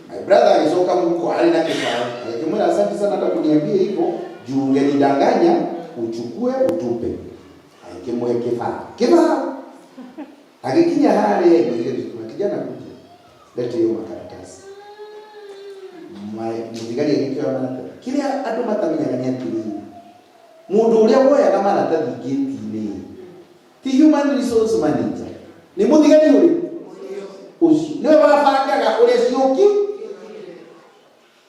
My brother agĩcoka mũhuko arĩ na kĩbaũ, agĩkĩmwĩra, "Asante sana hata kuniambia hivyo, juu ungenidanganya uchukue utupe." Agĩkĩmũhe kĩbaũ. Kĩbaũ. Agĩkinya harĩa mũthigari ũcio, kijana kuja. Lete hiyo makaratasi. Mũthigari agĩkĩoya maratathi. Kĩrĩa andũ matamenyaga nĩ atĩrĩrĩ, mũndũ ũrĩa woyaga maratathi ngĩti-inĩ ti human resource manager, nĩ mũthigari ũrĩkũ ũcio nĩwe wabangaga ũrĩa ciũki.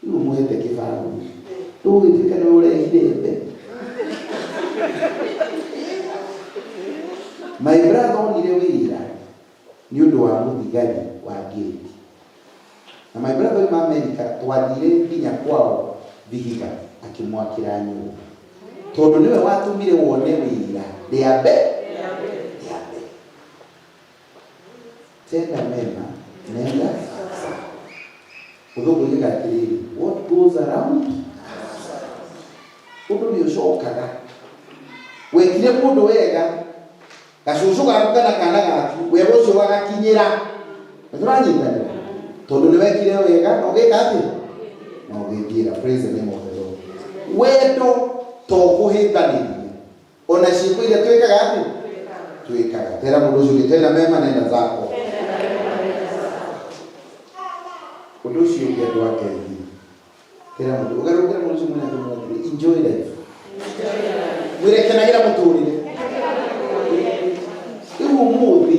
Rĩu ũmũhete kĩbaũ, ndũgũgĩtuĩka nĩwe ũrehire mbe. My brother onire wĩra nĩ ũndũ wa mũthigari wa ngĩti. Na my brother oima America twathire nginya kwao Vihiga akĩmwakĩra nyũmba. Tondũ nĩwe watũmire wone wĩra rĩa mbere. Rĩa mbere. Tenda mema, nenda zako. Mũthũngũ oigaga atĩrĩrĩ, what goes around comes around. Ũndũ nĩ ũcokaga. Wekire mũndũ wega, gacũcũ gaku kana kana gaku, wega ũcio ũgagakinyĩra. Nĩ tũranyitanĩra? Tondũ nĩ wekire wega na ũgĩka atĩa? Na ũgĩthiĩra. Praise the name of the Lord. Wendo to kũhĩtanĩria. Ona ciĩko iria twĩkaga atĩa? Twĩkaga. Tera mũndũ ũcio ũngĩ, tenda mema nenda zako. Ũndũ ũcio ũngĩ andũ a Ngai, tera mũndũ, ũgarũrũkĩra mũndũ ũcio mwene akĩmwĩra atĩrĩ, enjoy life. Mwĩre kenagĩra mũtũrĩre. Rĩu ũmũthĩ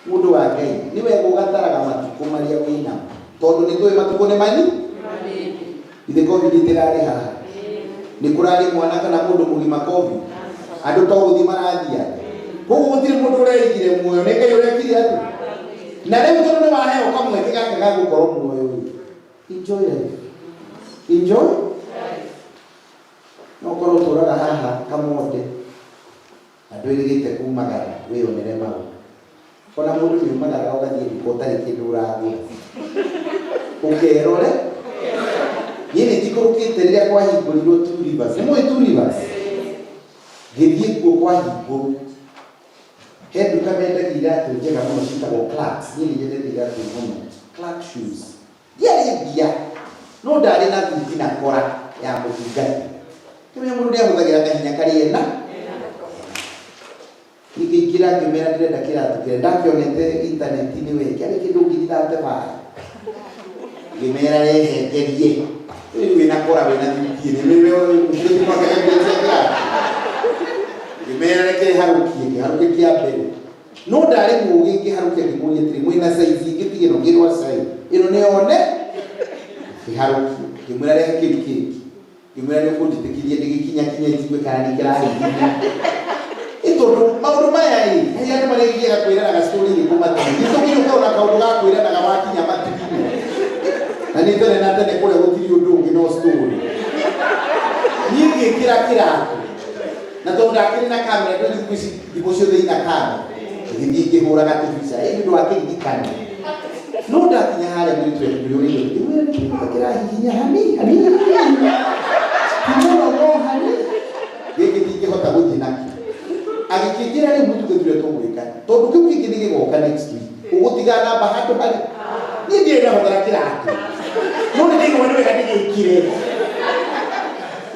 mũndũ wa Ngai nĩ wega ũgataraga matukũ marĩa wĩnamo, tondũ nĩ tũĩ matukũ nĩ mani. Ithe COVID ĩtĩrarĩ haha? Nĩ kũrarĩ mwana kana mũndũ mũgima COVID? Andũ to gũthiĩ marathiaga. Koguo gũtirĩ mũndũ ũreigire muoyo, nĩ Ngai ũrekire atĩ. Na rĩu tondũ nĩ waheo kamweke gaka ga gũkorwo muoyo rĩ, enjoy life. Enjoy? No ũkorwo ũtũraga haha Kamonde na ndwĩrĩgĩte kumagara wĩyonere maũndũ. Ona mũndũ nĩ umagaraga ũgathiĩ nduka ũtarĩ kĩndũ ũragũra. Ũkerore. Niĩ nĩ njikũrũkĩte rĩrĩa kwahingũrirwo Two Rivers. Nĩ mũĩ Two Rivers? Ngĩthiĩ kuo kwahingũrwo. He nduka mendagia iratũ njega mũno ciĩtagwo Clarks. Niĩ nĩ nyendete iratũ mũno. Clark shoes. Ndiarĩ mbia, no ndarĩ na thuti na kora ya mũtungati. Kĩmenya mũndũ nĩ ahũthagĩra kahinya karĩa ena. Ngĩingĩra ngĩmera ndĩrenda kĩratũ kĩrĩa ndakĩonete intaneti-inĩ we kĩarĩ kĩndũ ngiri thate bae. Ngĩmera rehe ngerie. Rĩu wĩna kora wĩna thuti nĩ wewe mwaka mbia cia kĩratũ. Ngĩmera reke harũkie, ngĩharũkia kĩa mbere. No ndarĩ mũgĩ ngĩharũkia ngĩmũria atĩrĩ mwĩna size ingĩ tiga ĩno ngĩrwo size ĩno nĩ yone ngĩharũkia ngĩmwĩra rehe kĩu kĩngĩ ngĩmwĩra nĩ ũkũnjĩtĩkĩria ndĩgĩkinya kinya njigue kana nĩ kĩrahihinya ĩ tondũ maũndũ maya ĩ kaĩ andũ marĩgiaga kwĩranaga story irĩkũ matu-inĩ nĩ tũgire ũkorwo na kaũndũ ga kwĩranaga wakinya matu-inĩ na nĩ tene na tene kũrĩa gũtirĩ ũndũ ũngĩ no story niĩ ngĩkĩra kĩratũ na tondũ ndakĩrĩ na kamera ndũ thikũ ici thimũ ciothe ina kamera ngĩthiĩ ngĩhũraga tũbica ĩ nĩ ũndũ wa kĩririkano no ndakinya harĩa mũirĩtu ekũrĩũrĩire ngĩmwĩra nĩ kĩndũ kĩrahihinya hani hanini ti mũno no hani gĩkĩ ndingĩhota gũthiĩ nakĩo agĩkĩnjĩra rĩu mũtuge tũrĩa tũgwĩka tondũ kĩu kĩngĩ nĩ gĩgoka next week ũgũtiga namba handũ harĩ niĩ ndirĩ ndahũthĩra kĩratũ no nĩ ndaigua nĩ wega ndĩgĩkire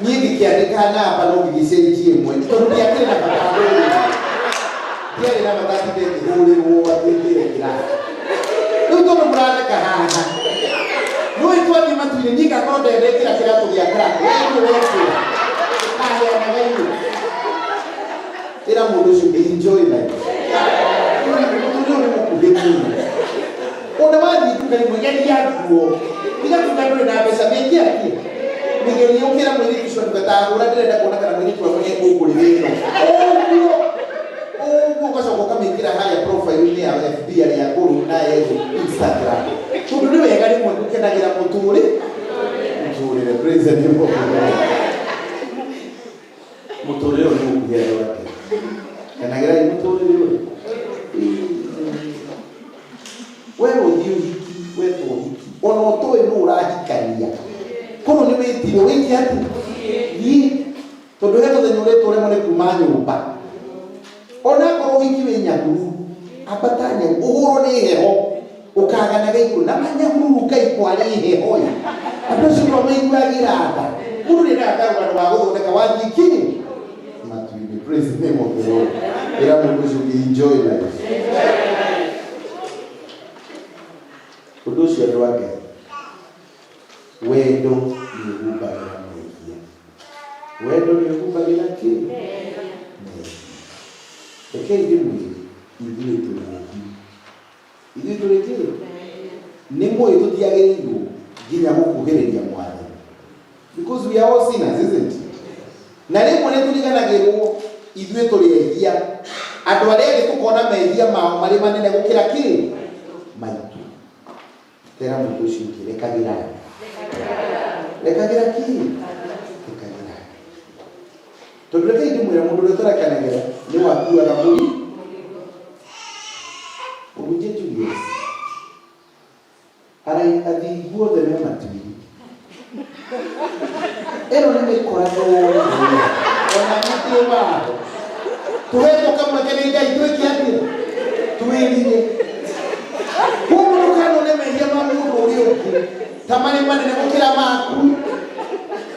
niĩ ngĩkĩandĩka namba no ngĩgĩcenjia ĩmwe tondũ ndiakĩrĩ na bata hũrĩrwo ndiarĩ na bata tinde ngĩhũrĩrwo atĩ ngĩre kĩratũ rĩu tondũ mũratheka haha nĩũĩ twathiĩ matu-inĩ niĩ ngakorwo ndendekĩra kĩratũ gĩa kĩratũ we nĩwe wekĩra kaheanaga irio ĩra mũndũ ũcio ũngĩ enjoy life mũtũrĩre ũyũ nĩ mũkuhĩ mũno ona wathiĩ nduka rĩmwe geria nguo tiga kuga ndũrĩ na mbeca mĩke atĩa mĩgerie ũkĩra mũirĩtu ũcio nduka ta hũra ndĩrenda kuona kana mũirĩtu wakwa nĩ ekũngũrĩra ĩno ũguo ũguo ũgacoka ũkamĩkĩra harĩa profile-inĩ ya FB arĩa akũrũ na erũ Instagram tondũ nĩ wega rĩmwe gũkenagĩra mũtũrĩ mũtũrĩre praise the name of the Lord mũtũrĩre ũyũ nĩ mũkuhĩ andũ ake kenagĩrai mũtũrĩre ũyũ we ũthiĩ ũhiki wetwo ũhiki ona ũtoĩ nũ ũrahikania koguo nĩ wĩtirwo wĩke atĩ thiĩ tondũ he mũthenya ũretwo ũremwo nĩ kuma nyũmba ona akorwo ũhiki wĩ Nyahururu ambata Nyahururu ũhũrwo nĩ heho ũkaganaga igũrũ na manyahururu Ngai kwarĩ heho ĩ andũ acio no maiguagĩra tha mũndũ nĩ endaga karũgano ga gũthondeka wathiĩ kinyi matu-inĩ. Praise the name of the Lord. Ĩra mũndũ ũcio ũngĩ, enjoy life. Ũndũ ũcio andũ a Ngai, wendo nĩ ũhumbagĩra mehia. Wendo nĩ ũhumbagĩra kĩ? Mehia. Rekei ndĩmwĩre, ithuĩ tũrĩ ehia. Ithuĩ tũrĩ kĩ? Nĩ mũĩ tũtiagĩrĩirwo nginya gũkuhĩrĩria Mwathani. Because we are all sinners, isn't it? Na rĩmwe nĩ tũriganagĩrwo ithuĩ tũrĩ ehia. Andũ arĩa angĩ tũkona mehia mao marĩ manene gũkĩra kĩ? Maitũ. Tera mũndũ ũcio ũngĩ, rekagĩra andũ. Rekagĩra kĩ? Rekagĩra andũ. Tondũ rekei ndĩmwĩre mũndũ ũrĩa ũtarekanagĩra nĩ wakuaga mũri. Mũhunjia Julius arai athingu othe me matu-inĩ. Ĩno nĩ mĩkora yothe ona niĩ ndĩ waho. Tũhetwo kamweke nĩ Ngai twĩke atĩa? Twĩrire. Koguo ndũkanone mehia ma mũndũ ũrĩa ũngĩ ta marĩ manene gũkĩra maku,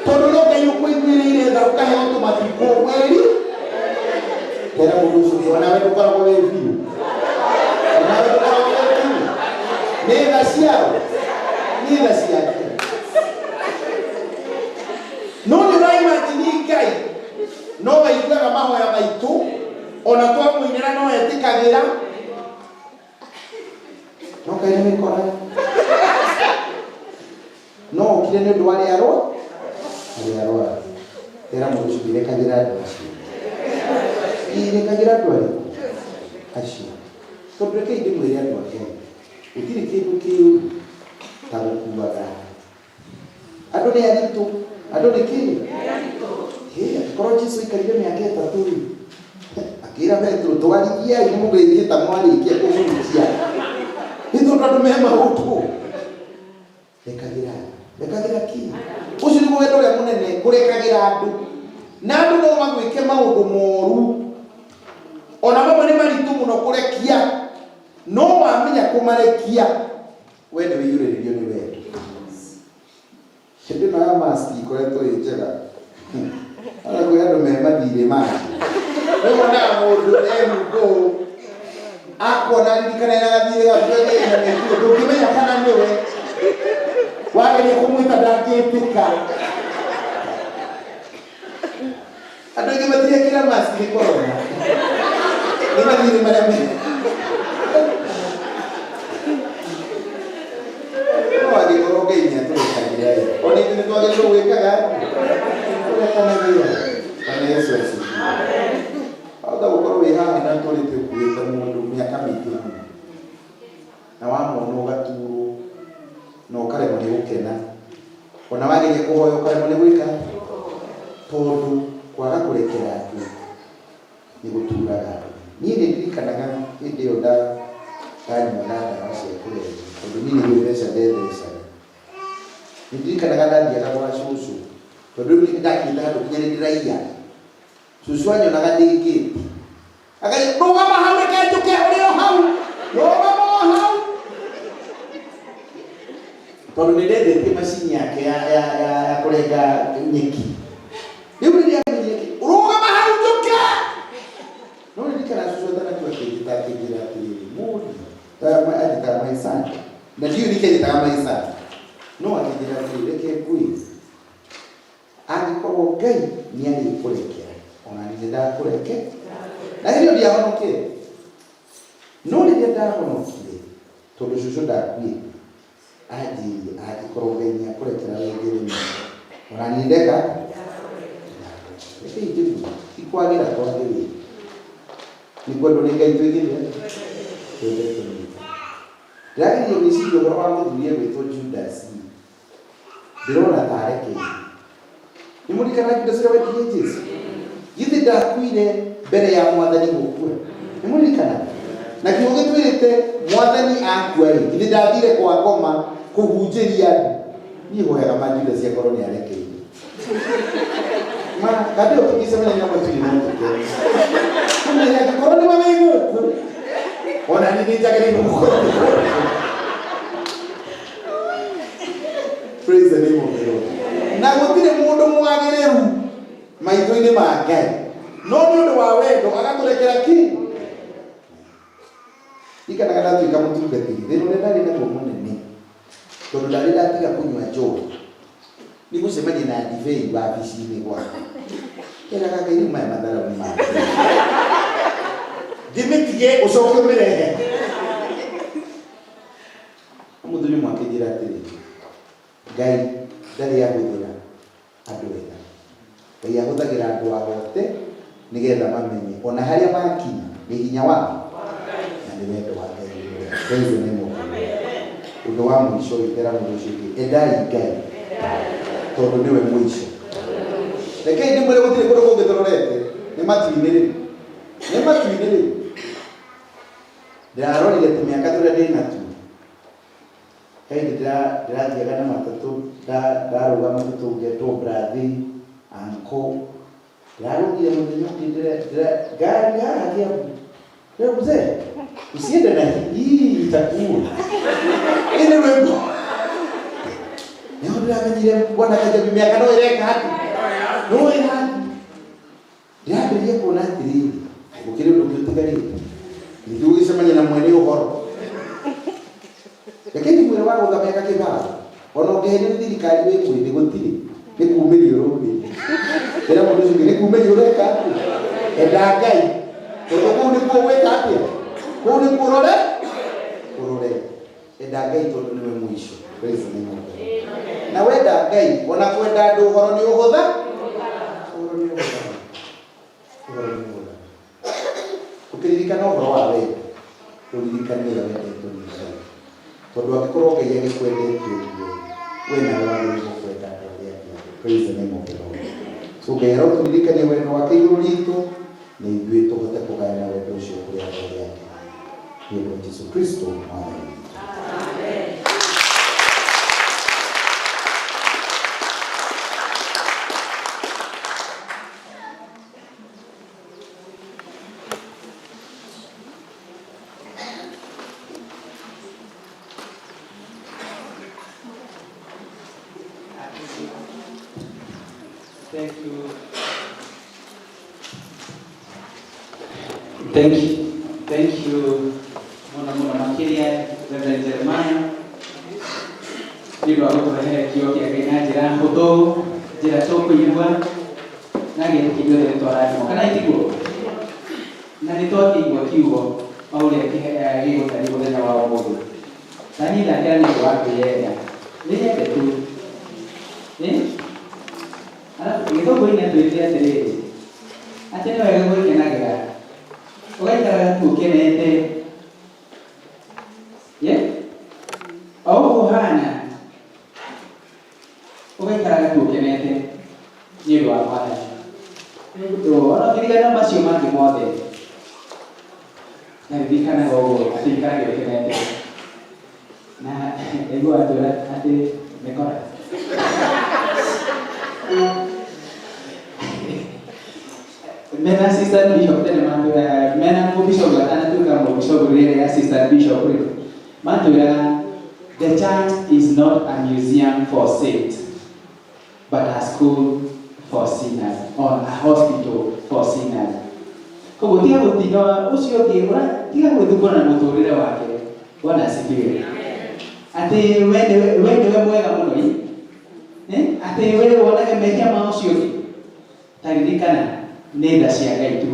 tondũ no Ngai ũkũiguĩrĩire tha ũkaheo tũmatukũ wĩri. Tera mũndũ ũcio ũngĩ, onawe ndũkoragwo wĩ biũ, onawe ndũkoragwo wĩ biũ. Nĩ tha ciao, nĩ tha ciake. No nĩ ũraimagini Ngai no aiguaga mahoya maitũ, ona twamũinĩra no etĩkagĩra. No Ngai nĩ mĩkora. No okire nĩ ũndũ wa arĩa arwaru, arĩa arwaru. Tera mũndũ ũcio rekagĩra andũ acio. Ĩ rekagĩra andũ arĩkũ? Acio. Tondũ rekei ndĩmwĩre andũ a Ngai, gũtirĩ kĩndũ kĩũru ta gũkuaga andũ. Andũ nĩ aritũ. Andũ nĩ kĩ? Hĩ, angĩkorwo Jesu aikarire mĩaka ĩtatũ rĩ, akĩra Petero, twarithiai nĩ mũgĩthiĩ ta mwarĩkia kũhunjia. Nĩ tondũ andũ me maũndũ. Rekagĩra andũ. Rekagĩra kĩ? Ũcio nĩguo wendo ũrĩa mũnene, kũrekagĩra andũ. Na andũ no magwĩke maũndũ moru. Ona mamwe nĩ maritũ mũno kũrekia. No wamenya kũmarekia, we nĩ wĩiyũrĩrĩrio nĩ wendo. Hĩndĩ ĩno ya mask ikoretwo ĩ njega. Ona kwĩ andũ me mathirĩ mangĩ. Rĩu wonaga mũndũ ehumba ũũ, akuona aririkana ena gathirĩ gaku na mĩtugo, ndũngĩmenya kana nĩwe. Wageria kũmwĩta ndangĩtĩka. Andũ aingĩ matirekĩra mask nĩ corona. Nĩ mathirĩ marĩa me. No angĩkorwo Ngai nĩ atũrekagĩra ĩ, ona ithuĩ nĩ twagĩrĩirwo gwĩkaga atĩa? Kũrekanagĩra. Bwana Yesu asifiwe. Wahota gũkorwo wĩ haha na ũtũrĩte ũkuĩte mũndũ mĩaka mĩingĩ mũno, na wamwona ũgaturwo na ũkaremwo nĩ gũkena. Ona wageria kũhoya ũkaremwo nĩ gwĩka atĩa? Tondũ kwaga kũrekera andũ nĩ gũturaga andũ. Niĩ nĩ ndirikanaga hĩndĩ ĩyo ndanyuaga ndawa cia kũrebia, tondũ niĩ nĩ gwĩtheca ndethecaga. Nĩ ndirikanaga ndathiaga gwa cũcũ, tondũ rĩu nĩ ndakinyĩte handũ nginya nĩ ndĩraiya. Cũcũ anyonaga ndĩ ngĩti, akauga, rũgama hau reke njũke ũrĩ o hau, rũgama o hau. Tondũ nĩ ndendetie macini yake ya kũrenga nyeki. Rĩu rĩrĩa amenyire kĩ, rũgama hau njũke. No ririkana cũcũ atanakua akĩnjĩta akĩnjĩra atĩrĩrĩ, mũriũ, anjĩtaga my son, na ndiũĩ nĩkĩ anjĩtaga my son, no akĩnjĩra atĩrĩrĩ, reke ngwĩre, angĩkorwo Ngai nĩ arĩkũrekera, ona niĩ nĩ ndakũreke. Na hĩndĩ ĩyo ndiahonokete. No rĩrĩa ndahonokire, tondũ cũcũ ndakuĩte, anjĩrire angĩkorwo Ngai nĩ akũrekera wĩ Jeremia, ona niĩ ndeka ndakũrekera. Rekei njĩgue, ti kwagĩra twagĩrĩire, nĩ kwendwo nĩ Ngai twĩkĩte atĩa? Twendetwo nĩ Ngai. Ndĩrageria gwĩciria ũhoro wa mũthuri egwĩtwo Judasi, ndĩrona ta arekeire. Nĩ mũririkanaga Judasi ũrĩa wendirie Jesu? Githĩ ndakuire mbere ya mwathani gũkua? Nĩ mũririkanaga? Na kiugo gĩtwĩrĩte mwathani akua rĩ, githĩ ndathire kwa ngoma kũhunjĩria andũ? Niĩ hoyaga ma Judasi akorwo nĩ arekeire. Ma, kandĩ ĩyo tũngĩcemania na matu-inĩ no tũkene. Tũmwĩre angĩkorwo nĩwe wĩ gũkũ, ona niĩ nĩ njagĩrĩirwo gũkorwo ndĩ gũkũ. Praise the name of the Lord. Na gũtirĩ mũndũ mwagĩrĩru maitho-inĩ ma Ngai, no nĩ ũndũ wa Ndatuĩka mũtungatĩri, thĩna ũrĩa ndarĩ naguo mũnene, tondũ ndarĩ ndatiga kũnyua njohi, nĩ gũcemania na ndibei wabici-inĩ gwakwa. Nderaga Ngai, rĩu maya matharau nĩ mangĩ ndĩmĩtige, ũcoke ũmĩrehe. Mũthuri ũmwe akĩnjĩra atĩrĩ, Ngai ndarĩ ahũthĩra andũ ega, Ngai ahũthagĩra andũ ahote nĩgetha mamenye ona harĩa makinya nĩ hinya wa na nĩ wendo wa Ngai. Praise the name of the Lord. Ũndũ wa mũico, ĩtera mũndũ ũcio ũngĩ, endai Ngai tondũ nĩwe mũico. Rekei ndĩmwĩre, gũtirĩ kũndũ kũngĩ tũrorete, nĩ matu-inĩ rĩu, nĩ matu-inĩ rĩu. Ndĩrarorire tũmĩaka tũrĩa ndĩ natuo, he hĩndĩ ndĩrathiaga na matatũ, ndarũgama matatũ ngetwo brathi, uncle. Ndĩrarũgire mũthenya ũngĩ ngari haha Kiambu. Leo mzee, usiende na hii, itakuua. Ini rwĩmbo nĩho ndĩramenyire bwana Kajabi, mĩaka no ĩreka atĩ no ĩrathiĩ. Ndĩrambĩrĩria kuona atĩrĩrĩ, gũkĩrĩ ũndũ ũngĩ ũtigarĩte, ningĩ gũgĩcemania na mwene ũhoro. Rekei ndĩmwĩre, wa gũtha mĩaka kĩbao, ona ũngĩherio nĩ thirikari wĩ mwĩthĩ, gũtirĩ, nĩ kumĩria ũrũmĩria. Ĩra mũndũ ũcio ũngĩ, nĩ kumĩria ũreka atĩa. Enda Ngai tondũ kũu nĩkuo gwĩka atĩa, kũu nĩkuo ũrore ũrore. Enda Ngai tondũ nĩwe mũico. Praise the name of the Lord. Na wenda Ngai, ona kwenda andũ, ũhoro nĩ ũhũtha, ũhoro nĩ ũhũtha, ũhoro nĩ ũhũtha. Ũkĩririkana ũhoro wa wendo, ũririkane ũrĩa wendetwo nĩ Ngai, tondũ angĩkorwo Ngai agĩkwendete ũguo, we nawe wagĩrĩirwo kwenda andũ arĩa angĩ othe. Praise the name of the Lord. So Ngai arotũririkania wendo wake igũrũ ritũ, na ithuĩ tũhote kũgayana wendo ũcio kũrĩ andũ arĩa angĩ. Nĩ ũndũ wa Jesu Kristo Mwathani witũ. Thank you. Thank you. Thank you. Mũno mũno makĩria Reverend Jeremiah nĩ ũndũ wa gũtũrehere kiugo kĩa Ngai na njĩra hũthũ, njĩra tũkũigua na gĩtĩki ithuothe nĩ twarathimwo, kana itiguo? Na nĩ twakĩigua kiugo o ũrĩa gĩgũtariĩ mũthenya wa ũmũthĩ. Na niĩ ndakĩra nĩ ũndũ wa kwĩyenda, wĩyende tu. Eh? Alafu gĩthũngũ-inĩ atwĩrire atĩrĩrĩ, atĩ nĩ wega gwĩkenagĩra, ũgaikaraga tu ũkenete. Yeah? O ũguo ũhana, ũgaikaraga tu ũkenete nĩ ũndũ wa Mwathani. Ona ũngĩrigana macio mangĩ mothe, na ririkanaga ũguo atĩ ikarage ũkenete. Na ndaigua atwĩra atĩ mĩkora mena assistant bishop tene matwĩraga, mena mũbishop atanatuĩka mũbishop, rĩrĩa assistant bishop rĩ, matwĩraga, "The church is not a museum for saints but a school for sinners or a hospital for sinners." Koguo tiga gũtinda ũcio ũngĩ tiga gwĩthumbũra na mũtũrĩre wake. Bwana asifiwe. Atĩ we nĩwe mwega mũno ĩ? Eh? Atĩ we wonage mehia ma ũcio ũngĩ. Ta ririkana nĩ tha cia Ngai tu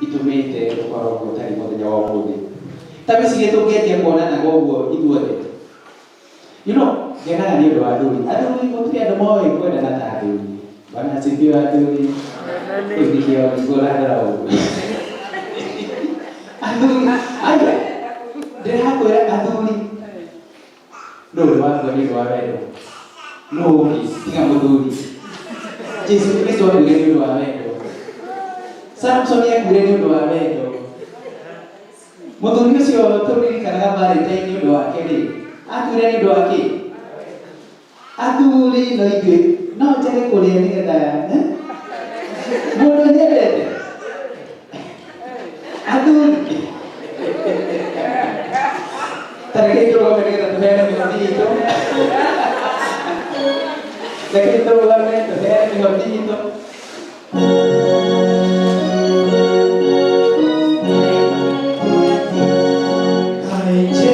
itũmĩte ũkorwo ũguo ũtarĩ mũthenya wa ũmũthĩ. Ta wĩcirie tũngĩanjia kuonanaga ũguo ithuothe. Ngenaga nĩ ũndũ wa athuri. Athuri, gũtirĩ andũ moĩ kwendana ta athuri. Bwana asifiwe, athuri. Rĩu nĩkĩo nĩguo ũrandora ũguo. Athuri, aya, ndĩrakwĩra athuri, nũ ũrĩ wakua nĩ ũndũ wa wendo? Nũ ũngĩ tiga mũthuri? Jesu Kristo akuire nĩ ũndũ wa wendo. Samson akuire nĩ ũndũ wa wendo. Mũthuri ũcio tũririkanaga Valentine nĩ ũndũ wake rĩ, akuire nĩ ũndũ wa kĩ? Athuri no ithuĩ no njage kũrĩa nĩgetha, eh? Mũndũ nyendete. Athuri, ta rekei tũrũgame nĩgetha tũheane mĩhothi itũ. Rekei tũrũgame tũheane mĩhothi itũ. Kaĩ.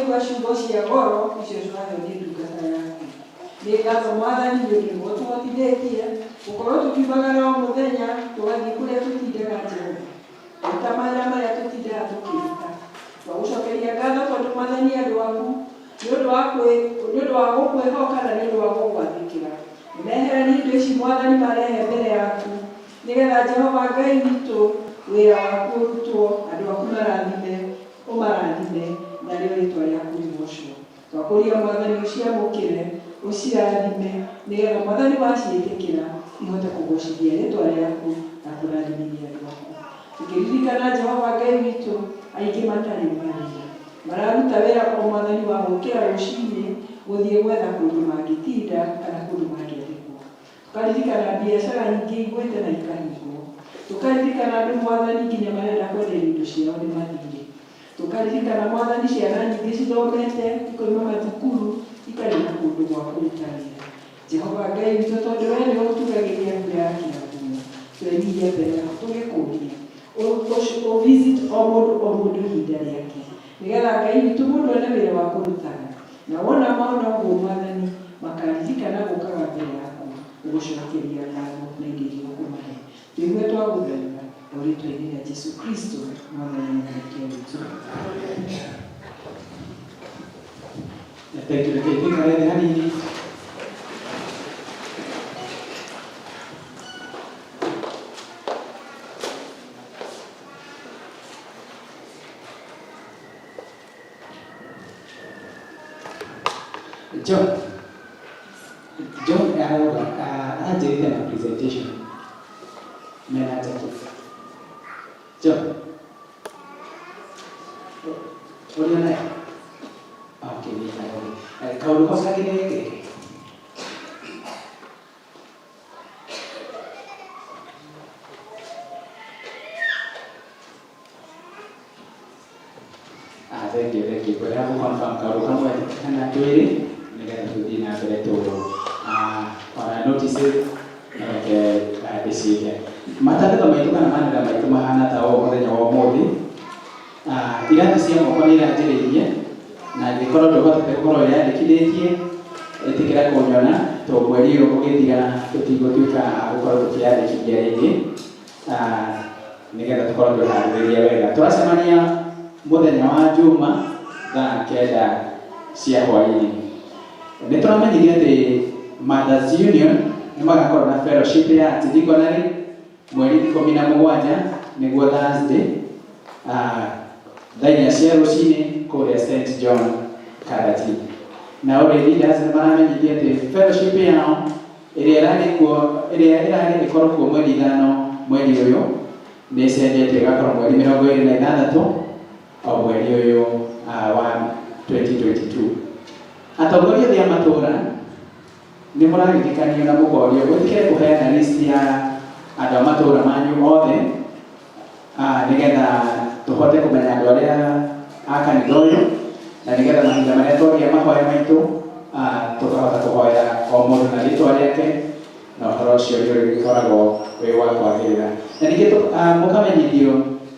Tũigua ciugo cia goro icio ciaheo nĩ ndungata yaku. Nĩ ngatho Mwathani nĩ ũndũ nĩguo tũhotithĩtie gũkorwo tũkiumagara o mũthenya tũgathiĩ kũrĩa tũtindaga Jehova, kũruta mawĩra marĩa tũtindaga tũkĩruta. Twagũcokeria ngatho tondũ Mwathani andũ aku nĩ ũndũ wa nĩ ũndũ wa gũkwĩhoka na nĩ ũndũ wa gũgwathĩkĩra nĩmeherania indo ici Mwathani marehe mbere yaku, nĩgetha Jehova Ngai witũ wĩra waku ũrutwo, andũ aku marathime, ũmarathime, narĩo rĩtwa rĩaku rĩgocwo. Twakũria Mwathani ũciamũkĩre, ũcirathime, nĩgetha Mwathani waciĩtĩkĩra ihote kũgocithia rĩtwa rĩaku na kũrathimithia andũ aku. Tũkĩririkana Jehova Ngai witũ aingĩ matarĩ mawĩra, mararuta wĩra o Mwathani wa gũkĩra rũcinĩ gũthiĩ gwetha kũndũ mangĩtinda kana kũndũ mangĩandĩkwo. Tũkaririkana biacara nyingĩ igwĩte na ikahingwo. Tũkaririkana andũ Mwathani nginya marenda kwenderio indo ciao nĩ mathirĩ. Tũkaririkana Mwathani ciana nyingĩ cithomete ikoima mathukuru itarĩ na kũndũ gwa kũruta wĩra. Jehova Ngai witũ, tondũ we nĩwe ũtugagĩria mbura ya kĩrathimo, twenyihia mbere yaku tũgĩkũria ũ visit o mũndũ o mũndũ ihinda rĩake, nĩgetha Ngai witũ mũndũ ene wĩra wa kũrutaga, na wona mona ũguo Mwathani makaririkana gũkaga mbere yaku gũgũcokeria ngatho na indo iria ũkũmahe. Tũigue twagũthaitha o rĩtwa-inĩ rĩa Jesu Kristo Mwathani na Mũhonokia witũ. Thank you. Reke tuikare thĩ hanini. John, John arauga aranjĩrĩte na presentation mena Jackie. John, ũrĩ naye? Okay, nĩ nayo. Kaũndũ kau kangĩ nĩ gĩkĩ. Ah, thank you, thank you. Ngwendaga gũ confirm kaũndũ kamwe kana twĩrĩ nĩgetha tũthiĩ na mbere tũ ona notice reke ndĩciĩke. Matangatho maitũ kana manĩra maitũ mahana ta ũũ mũthenya wa ũmũthĩ. Irathi cia moko nĩ iranjĩrĩirie na angĩkorwo ndũhotete gũkorwo wĩyandĩkithĩtie, ĩtĩkĩra kũnyona to mweri ũyũ ũgĩthira tũtigũtuĩka a gũkorwo tũkĩyandĩkithia rĩngĩ, nĩgetha tũkorwo twĩharĩrĩria wega. Tũracemania mũthenya wa Juma thaa 9 cia hwaĩ-inĩ. Nĩ tũramenyithio atĩ Mothers Union nĩ magakorwo na fellowship ya Archdeaconry mweri 17, nĩguo Thursday, thaa 4 cia rũcinĩ kũrĩa St John Karati. Na already leaders nĩ maramenyithia atĩ fellowship yao ĩrĩa ĩrarĩ kuo, ĩrĩa ĩrarĩ ĩkorwo kuo mweri 5 mweri ũyũ, nĩ ĩcenjetie ĩgakorwo mweri 26 o mweri ũyũ wa 2022. Atongoria othe a matũũra nĩ mũraririkanio na mũkorio gwĩtĩkĩre kũheana list ya andũ a matũũra manyu othe, nĩgetha tũhote kũmenya andũ arĩa a kanitha ũyũ, na nĩgetha mahinda marĩa twagĩa mahoya maitũ, tũkahota kũhoya o mũndũ na rĩtwa rĩake, na ũhoro ũcio nĩ ũrĩgĩkoragwo wĩ wa kwagĩrĩra. Na ningĩ mũkamenyithio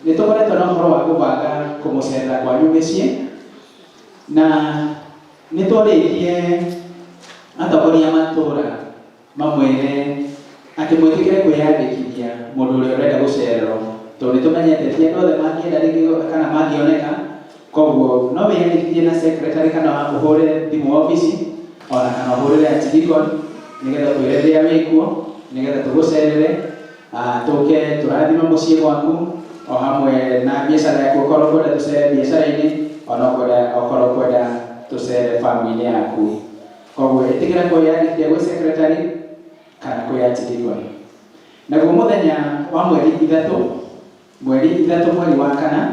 nĩ tũkoretwo na ũhoro wa gũbanga kũmũcerera kwanyu mĩciĩ, na nĩ twarĩtie atongoria a matũũra mamwĩre atĩ mwĩtĩkĩre kwĩyandĩkithia mũndũ ũrĩa ũrenda gũcererwo, tondũ nĩ tũmenyete ti andũ othe mangĩenda rĩngĩ kana mangĩoneka. Koguo no wĩyandĩkithie na secretary kana ũhũre thimũ obici ona kana ũhũrĩre archdeacon nĩgetha twĩre rĩrĩa wĩkuo, nĩgetha tũgũcerere, tũke tũrathime mũciĩ gwaku o hamwe na biacara yaku, okorwo ũkwenda tũcere biacara-inĩ, ona okorwo ũkwenda tũcere bamu-inĩ yaku. Koguo ĩtĩkĩra kwĩyandĩkithia gwĩ secretary kana kwĩ archdeacon. Naguo mũthenya wa mweri 3, mweri 3 mweri wa kana,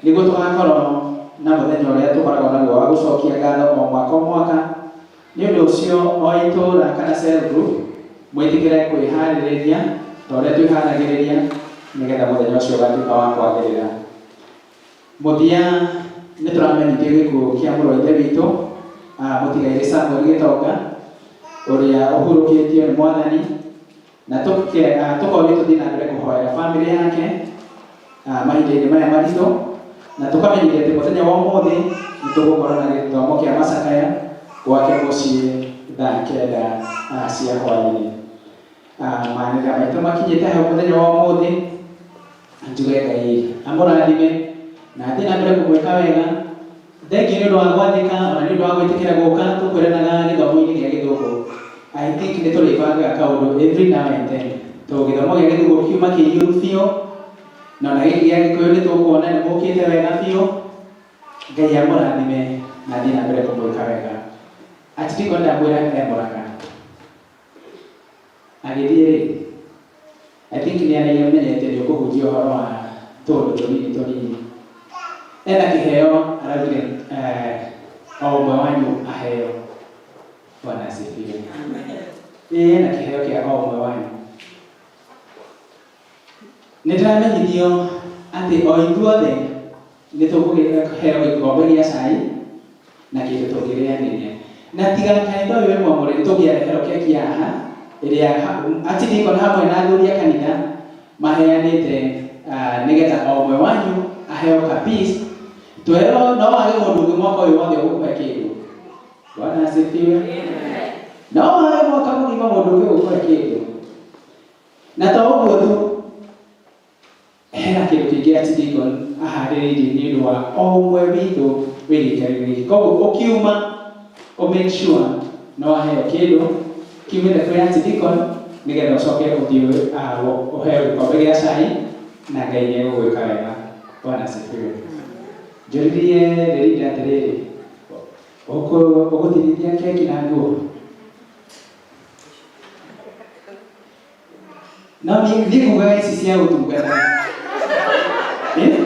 nĩguo tũgakorwo na mũthenya ũrĩa tũkoragwo naguo wa gũcokia ngatho o mwaka o mwaka. Nĩ ũndũ ũcio o itũũra kana cell group mwĩtĩkĩre kwĩharĩrĩria ta ũrĩa twĩharagĩrĩria, nĩgetha mũthenya ũcio ũgatuĩka wa kwagĩrĩra. Mũthia nĩ tũramenyithio gĩkuũ kĩa mũrũ wa ithe witũ mũtigairĩ Samuel Gĩtonga, ũrĩa ũhurũkĩtio nĩ Mwathani, na tũkorio tũthiĩ na mbere kũhoera bamĩrĩ yake mahinda-inĩ maya maritũ, na tũkamenyithia atĩ mũthenya wa ũmũthĩ nĩ Nĩtũgũkorwo na gĩthomo kĩa macakaya gwake mũciĩ thaa 9 cia hwaĩ-inĩ. Manĩrĩra maitũ makinyĩte hau mũthenya wa ũmũthĩ. Njuge Ngai amũrathime na athiĩ na mbere kũmwĩka wega. Thengiũ nĩ ũndũ wa gwathĩka ona nĩ ũndũ wa gwĩtĩkĩra gũka tũkwĩranaga gĩthomo-inĩ gĩa gĩthũngũ. I think nĩ tũrĩbangaga kaũndũ every now and then, tondũ gĩthomo gĩa gĩthũngũ kiuma kĩiyũru biũ, na ona gĩkĩ gĩa gĩkũyũ nĩ tũkuona nĩ mũkĩte wega biũ. Ngai amũrathime na athiĩ na mbere kũmwĩka wega. Atitiko ndamwĩra e Mũrang'a agĩthiĩ rĩ, I think nĩ arĩmenyete nĩ ũkũhunjia ũhoro wa tũũndũ tũnini tũnini. Ena kĩheo araugire o ũmwe wanyu aheo. Bwana asifiwe. Ĩĩ, ena kĩheo kĩa o ũmwe wanyu. Nĩ ndĩramenyithio atĩ o ithuothe nĩ tũkũheo gĩkombe gĩa cai na kĩndũ tũngĩrĩanĩria. Na tiga kanitha ũyũ wĩ mwamũre, nĩ tũngĩareherwo keki haha ĩrĩa archdeacon hamwe na athuri a kanitha maheanĩte, nĩgetha o ũmwe wanyu aheo ka piece. Twerwo no wage mũndũ ũngĩ mwaka ũyũ wothe ũgũkũhe kĩndũ. Bwana asifiwe. No wage mwaka mũgima mũndũ ũngĩ ũgũkũhe kĩndũ. Na to ũguo tu, hena kĩndũ kĩngĩ archdeacon aharĩrĩirie nĩ ũndũ wa o ũmwe witũ wĩ gĩikaro gĩkĩ. Koguo ũkiuma ũ make sure no waheo kĩndũ kiumĩte kwĩ archdeacon, nĩgetha ũcoke ũthiĩ ũheo gĩkombe gĩa cai, na Ngai nĩ egũgwĩka wega. Bwana asifiwe. Njũririe Lelinda atĩrĩrĩ, ũgũtinithia keki na nguo? No niĩ ngugaga ici cia ũtungata. Eh?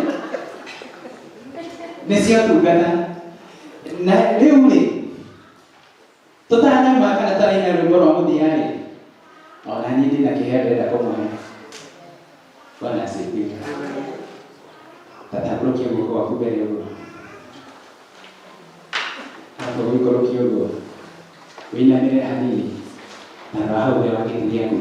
Nĩ cia ũtungata. Na rĩu rĩ, tũtanauma kana taraina rwĩmbo rwa mũthia rĩ, ona niĩ ndĩna kĩheo ndĩrenda kũmũhe. Bwana asifiwe. Tatambũrũkia guoko gwaku mbere ũguo. Hapo ũikũrũkie ũguo. Wĩinamĩrĩre hanini. Na rora hau mbere wa gĩtĩ gĩaku.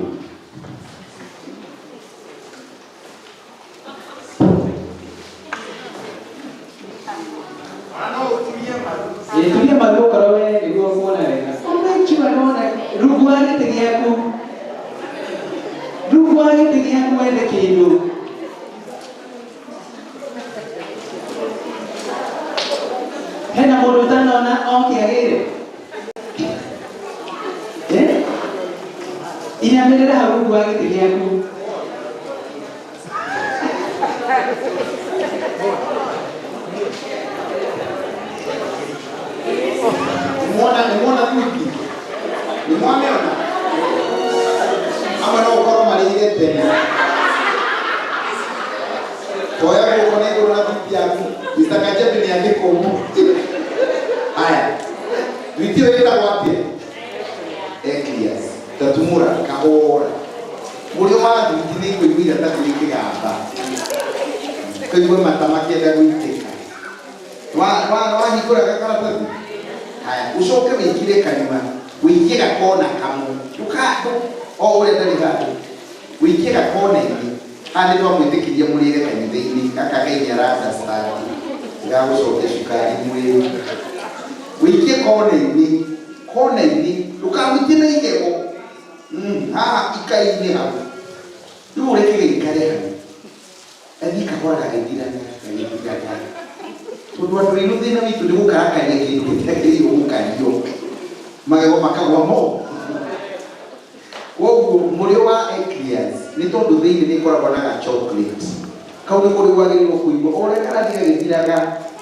Ĩĩ, turia maru okorwo we nĩguo ũkuona wega. Ũmake sure nĩwona rungu wa gĩtĩ gĩaku. Rungu wa gĩtĩ gĩaku wethe kĩndũ. Hena mũndũ ũtanona oke agĩre? Eh? Inamĩrĩra hau rungu wa gĩtĩ gĩaku. Nimuona nimuona thwiti, nimwameona amwe no gũkorwo marĩire tene. Toya guoko na igũrũ na thwiti yaku. Mr. Kajebi nĩ andĩkwo. Haya, thwiti ĩyo ĩtagwo atĩa? Eclairs. Tatumũra kahora. Mũrĩo wa thwiti nĩ kũiguira ta kwĩ kĩgamba, kũigue mata makĩenda gũitĩka. Wahingũra gakaratathi. Haya, ũcoke wĩkire kanua, wĩikie gakona kamwe. O ũrĩa ndarĩ handũ wĩikie gakona-inĩ. Haha nĩ twamwĩtĩkĩria mũrĩre kanitha-inĩ gaka. Ngai nĩ ara understand gagũcokia cukari mwĩrĩ. Wĩikie kona-inĩ, kona-inĩ, ndũkahutie na igego. Haha ikai-inĩ hau. Rĩu ũreke gĩikare hau, gathiĩ kahora gagĩthiraga gagĩthiraga, tondũ andũ airũ thĩna witũ nĩ gũkarakaria kĩndũ gĩtiagĩrĩirwo gũkario, magego makagwa mo. Koguo mũrĩo wa eclairs nĩ tondũ thĩinĩ nĩ ĩkoragwo na ga chocolate kau, nĩ kũrĩ wagĩrĩirwo kũigua o ũrĩa karathiĩ gagĩthiraga,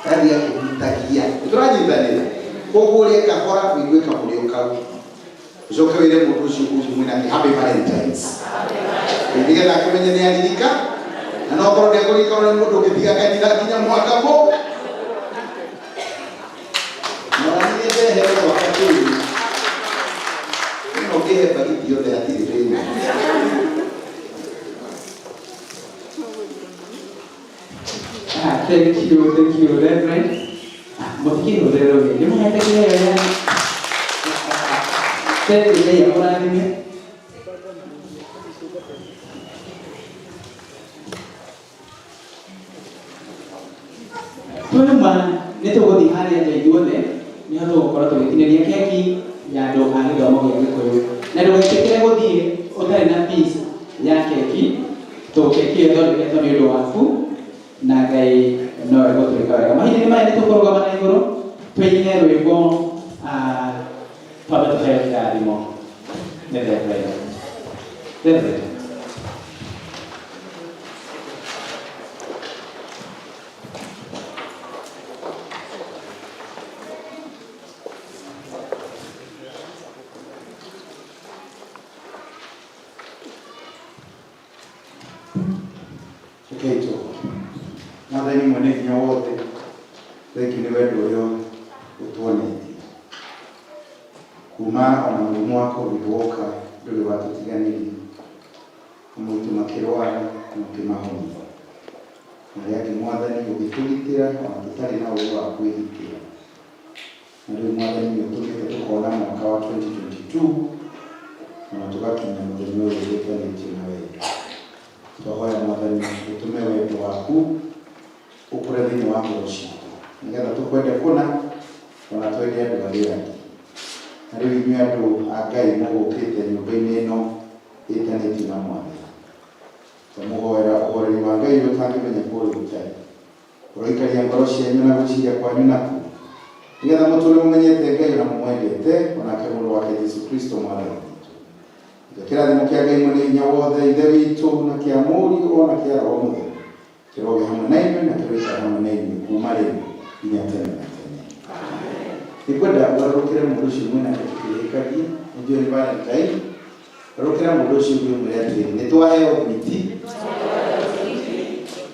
garathiĩ gakĩhutagia. Nĩ tũranyitanĩra? Koguo ũrĩe kahora ũigue kamũrĩo kau, ũcoke wĩre mũndũ ũcio ũngĩ mwĩnake, "Happy Valentines," nĩgetha akĩmenye nĩ aririka. Na no korwo ndekũririkana nĩ mũndũ ũngĩtiga kanitha nginya mwaka mũ. Ona niĩ ndehero gwaka kĩu ĩno ngĩhe mbagiti yothe, hatirĩ thĩna. Ah, thank you, thank you, Reverend. Mũtikĩhũthĩre rũgĩ. Nĩ mũhete kĩheo yani. Thank you, Ngai akũrathime. Twema nĩ Tũgũthiĩ harĩa nja ithuothe nĩho tũgũkorwo tũgĩtinĩria keki ya andũ a gĩthomo gĩa Gĩkũyũ, na ndũgetĩkĩre gũthiĩ ũtarĩ na piece ya keki, tondũ keki ĩyo ĩthondeketwo nĩ ũndũ waku na Ngai no egũtwĩka wega. Mahinda-inĩ maya nĩ tũkũrũgama na igũrũ tũine rwĩmbo, twambe tũheo kĩrathimo nĩ Reverend. Reverend. Rekei tũhoe. Mwathani mwene hinya wothe, thengiũ nĩ wendo ũrĩa ũtuonetie. Kuma ona mũrimũ wa Covid woka ndũrĩ watũtiganĩria. Amwe aitũ makĩrwara na ũkĩmahonia. Na arĩa angĩ Mwathani ũgĩtũgitĩra ona tũtarĩ na ũgĩ wa kwĩgitĩra. Na rĩu Mwathani nĩ ũtũmĩte tũkona mwaka wa 2022 ona tũgakinya mũthenya ũyũ wĩtanĩtio na wendo. Twahoya Mwathani ũtũme wendo waku ũkũre thĩinĩ wa ngoro citũ nĩgetha tũkwende kũna ona twende andũ arĩa angĩ. Na rĩu inyuĩ andũ a Ngai mũgũkĩte nyũmba-inĩ ĩno ĩtanĩtio na Mwathani, twamũhoera ũhoreri wa Ngai ũrĩa ũtangĩmenyeka ũrĩa ũtarĩ, ũroikaria ngoro cianyu na gwĩciria kwanyu nakuo, nĩgetha mũtũũre mũmenyete Ngai ona mũmwendete, o nake Mũrũ wake Jesu Kristo Mwathani witũ. Nakĩo kĩrathimo kĩa Ngai Mwene Hinya Wothe, Ithe witũ, na kĩa Mũriũ, o na kĩa Roho Mũtheru, kĩrogĩa hamwe na inyuĩ na kĩroikara hamwe na inyuĩ kuuma rĩu nginya tene na tene. Nĩngwenda ũgarũrũkĩre mũndũ ũcio mwĩ nake tũkĩrĩkagia, nĩnjũĩ nĩ Valentine, garũrũkĩra mũndũ ũcio ũngĩ ũmwĩre atĩrĩrĩ, nĩ twaheo thwiti,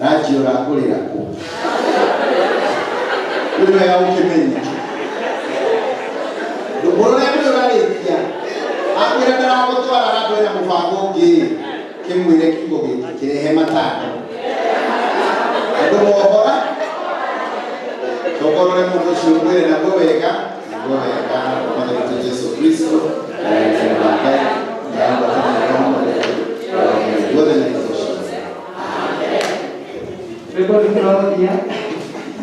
ranji ũrangũrĩra kũ? Rĩu nĩ wega gũkĩmenya. Ndũngũrũre ndũĩ ũrarĩkia. Akwĩra ndaragũtwara handũ ena mũbango ũngĩ, kĩmwĩre kiugo gĩkĩ kĩrehe matano. Andũ mohora, tokorore mũndũ ũcio ũmwĩre naguo wega, naguo wega, Mwathani witũ Jesu Kristo, na wendo wa Ngai, na ngwatanĩro ya Roho Mũtheru, guothe na hingo ciothe. Rwĩmbo nĩ tũraũthia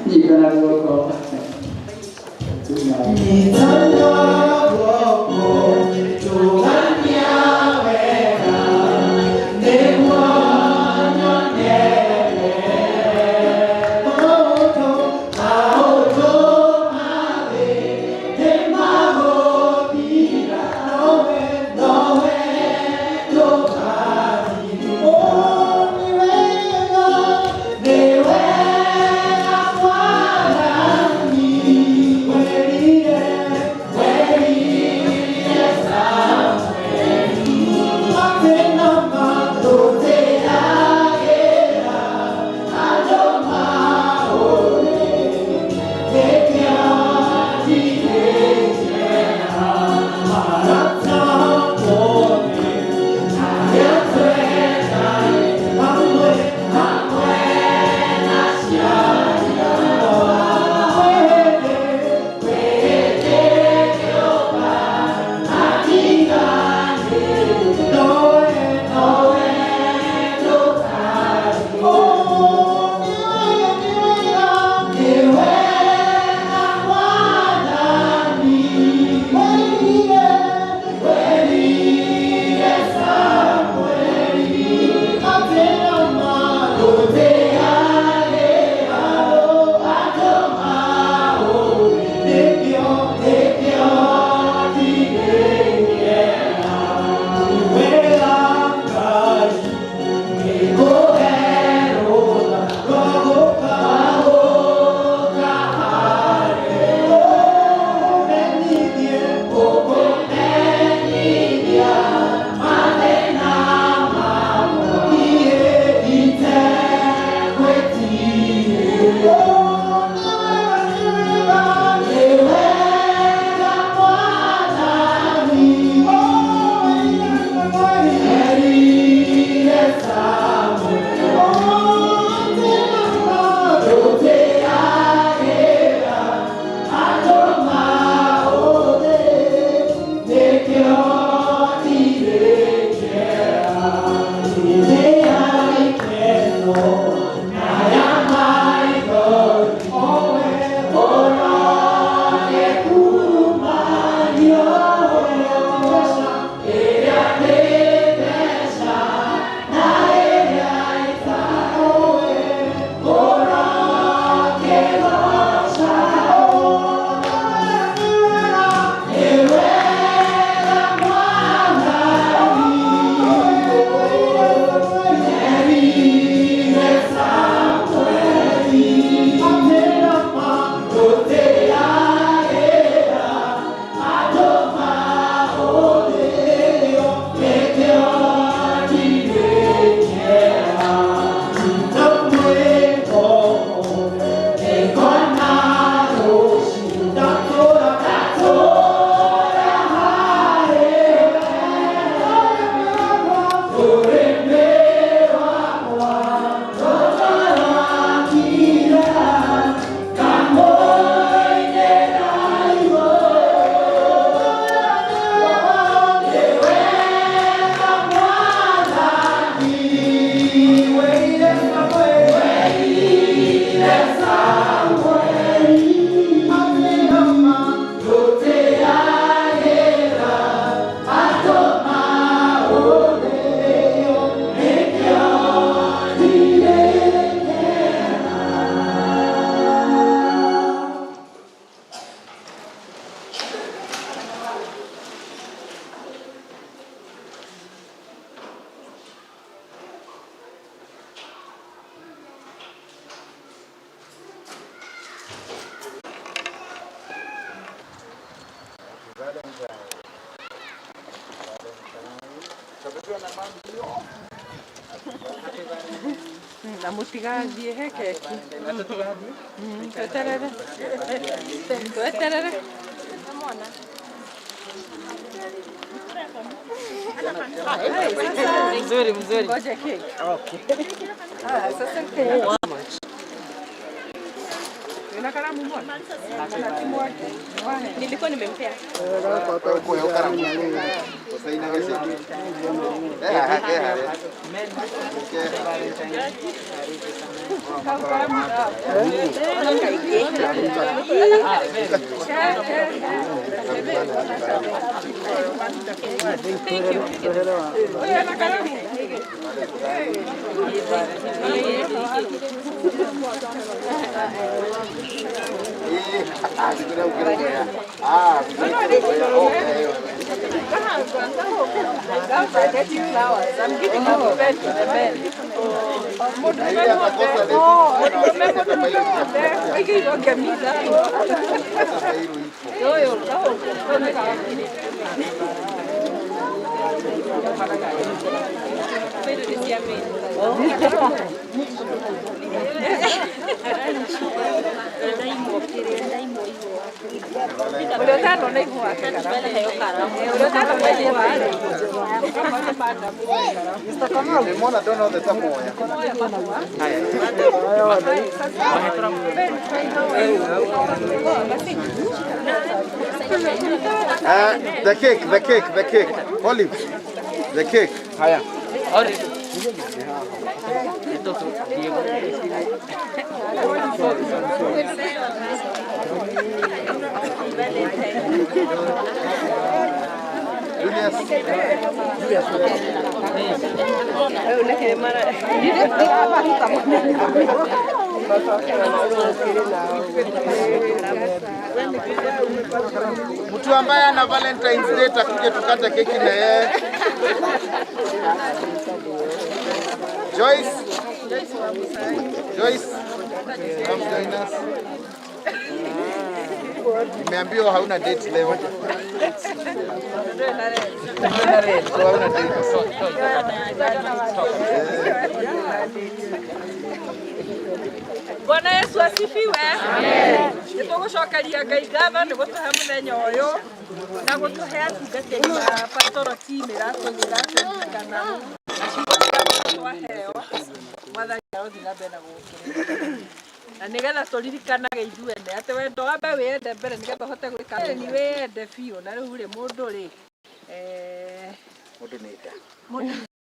nyitana guoko. Nyitana guoko, tũgania wega, nĩguo nyone maũndũ, maũndũ ma thĩ nĩmagũthira, nowe, nowe ndũkathira. Oh, nĩ wega, nĩ wega Mwathani, werire, Valentine. Na mũtigathiĩ he keki. Tweterere. Tweterere. Mzuri mzuri. Ngoja keki. Okay. Ah, sasa keki. Wĩna karamu mwana? Nilikuwa nimempea. Thank you. Wĩna karamu? Flowers. I'm giving a pen to the men. Ũrĩa ũtanona ihũa ũrĩa ũtanona ihũa. Nimeona dona othe ta moya. The cake, the cake, the cake. Olive, the cake. Haya. Julius. Mtu ambaye ana Valentine's Day takuje tukate keki na yeye. Joyce. Joyce. Come join us. Nimeambiwa hauna date leo. So hauna date. Bwana Yesu asifiwe. Nĩ tũgũcokeria Ngai ngatho nĩ gũtũhe mũthenya ũyũ na gũtũhe atungatĩri a pastoral team ĩratũririkana na ciugo cia twaheo Mwathani arothiĩ na mbere na gũgũkĩrĩra na nĩgetha tũririkanage ithuene atĩ wendo wambe wĩyende mbere nĩgetha ũhote gwĩka nĩ wĩyende biũ na rĩu rĩ mũndũ rĩ Mũndũ nĩ nda. Mũndũ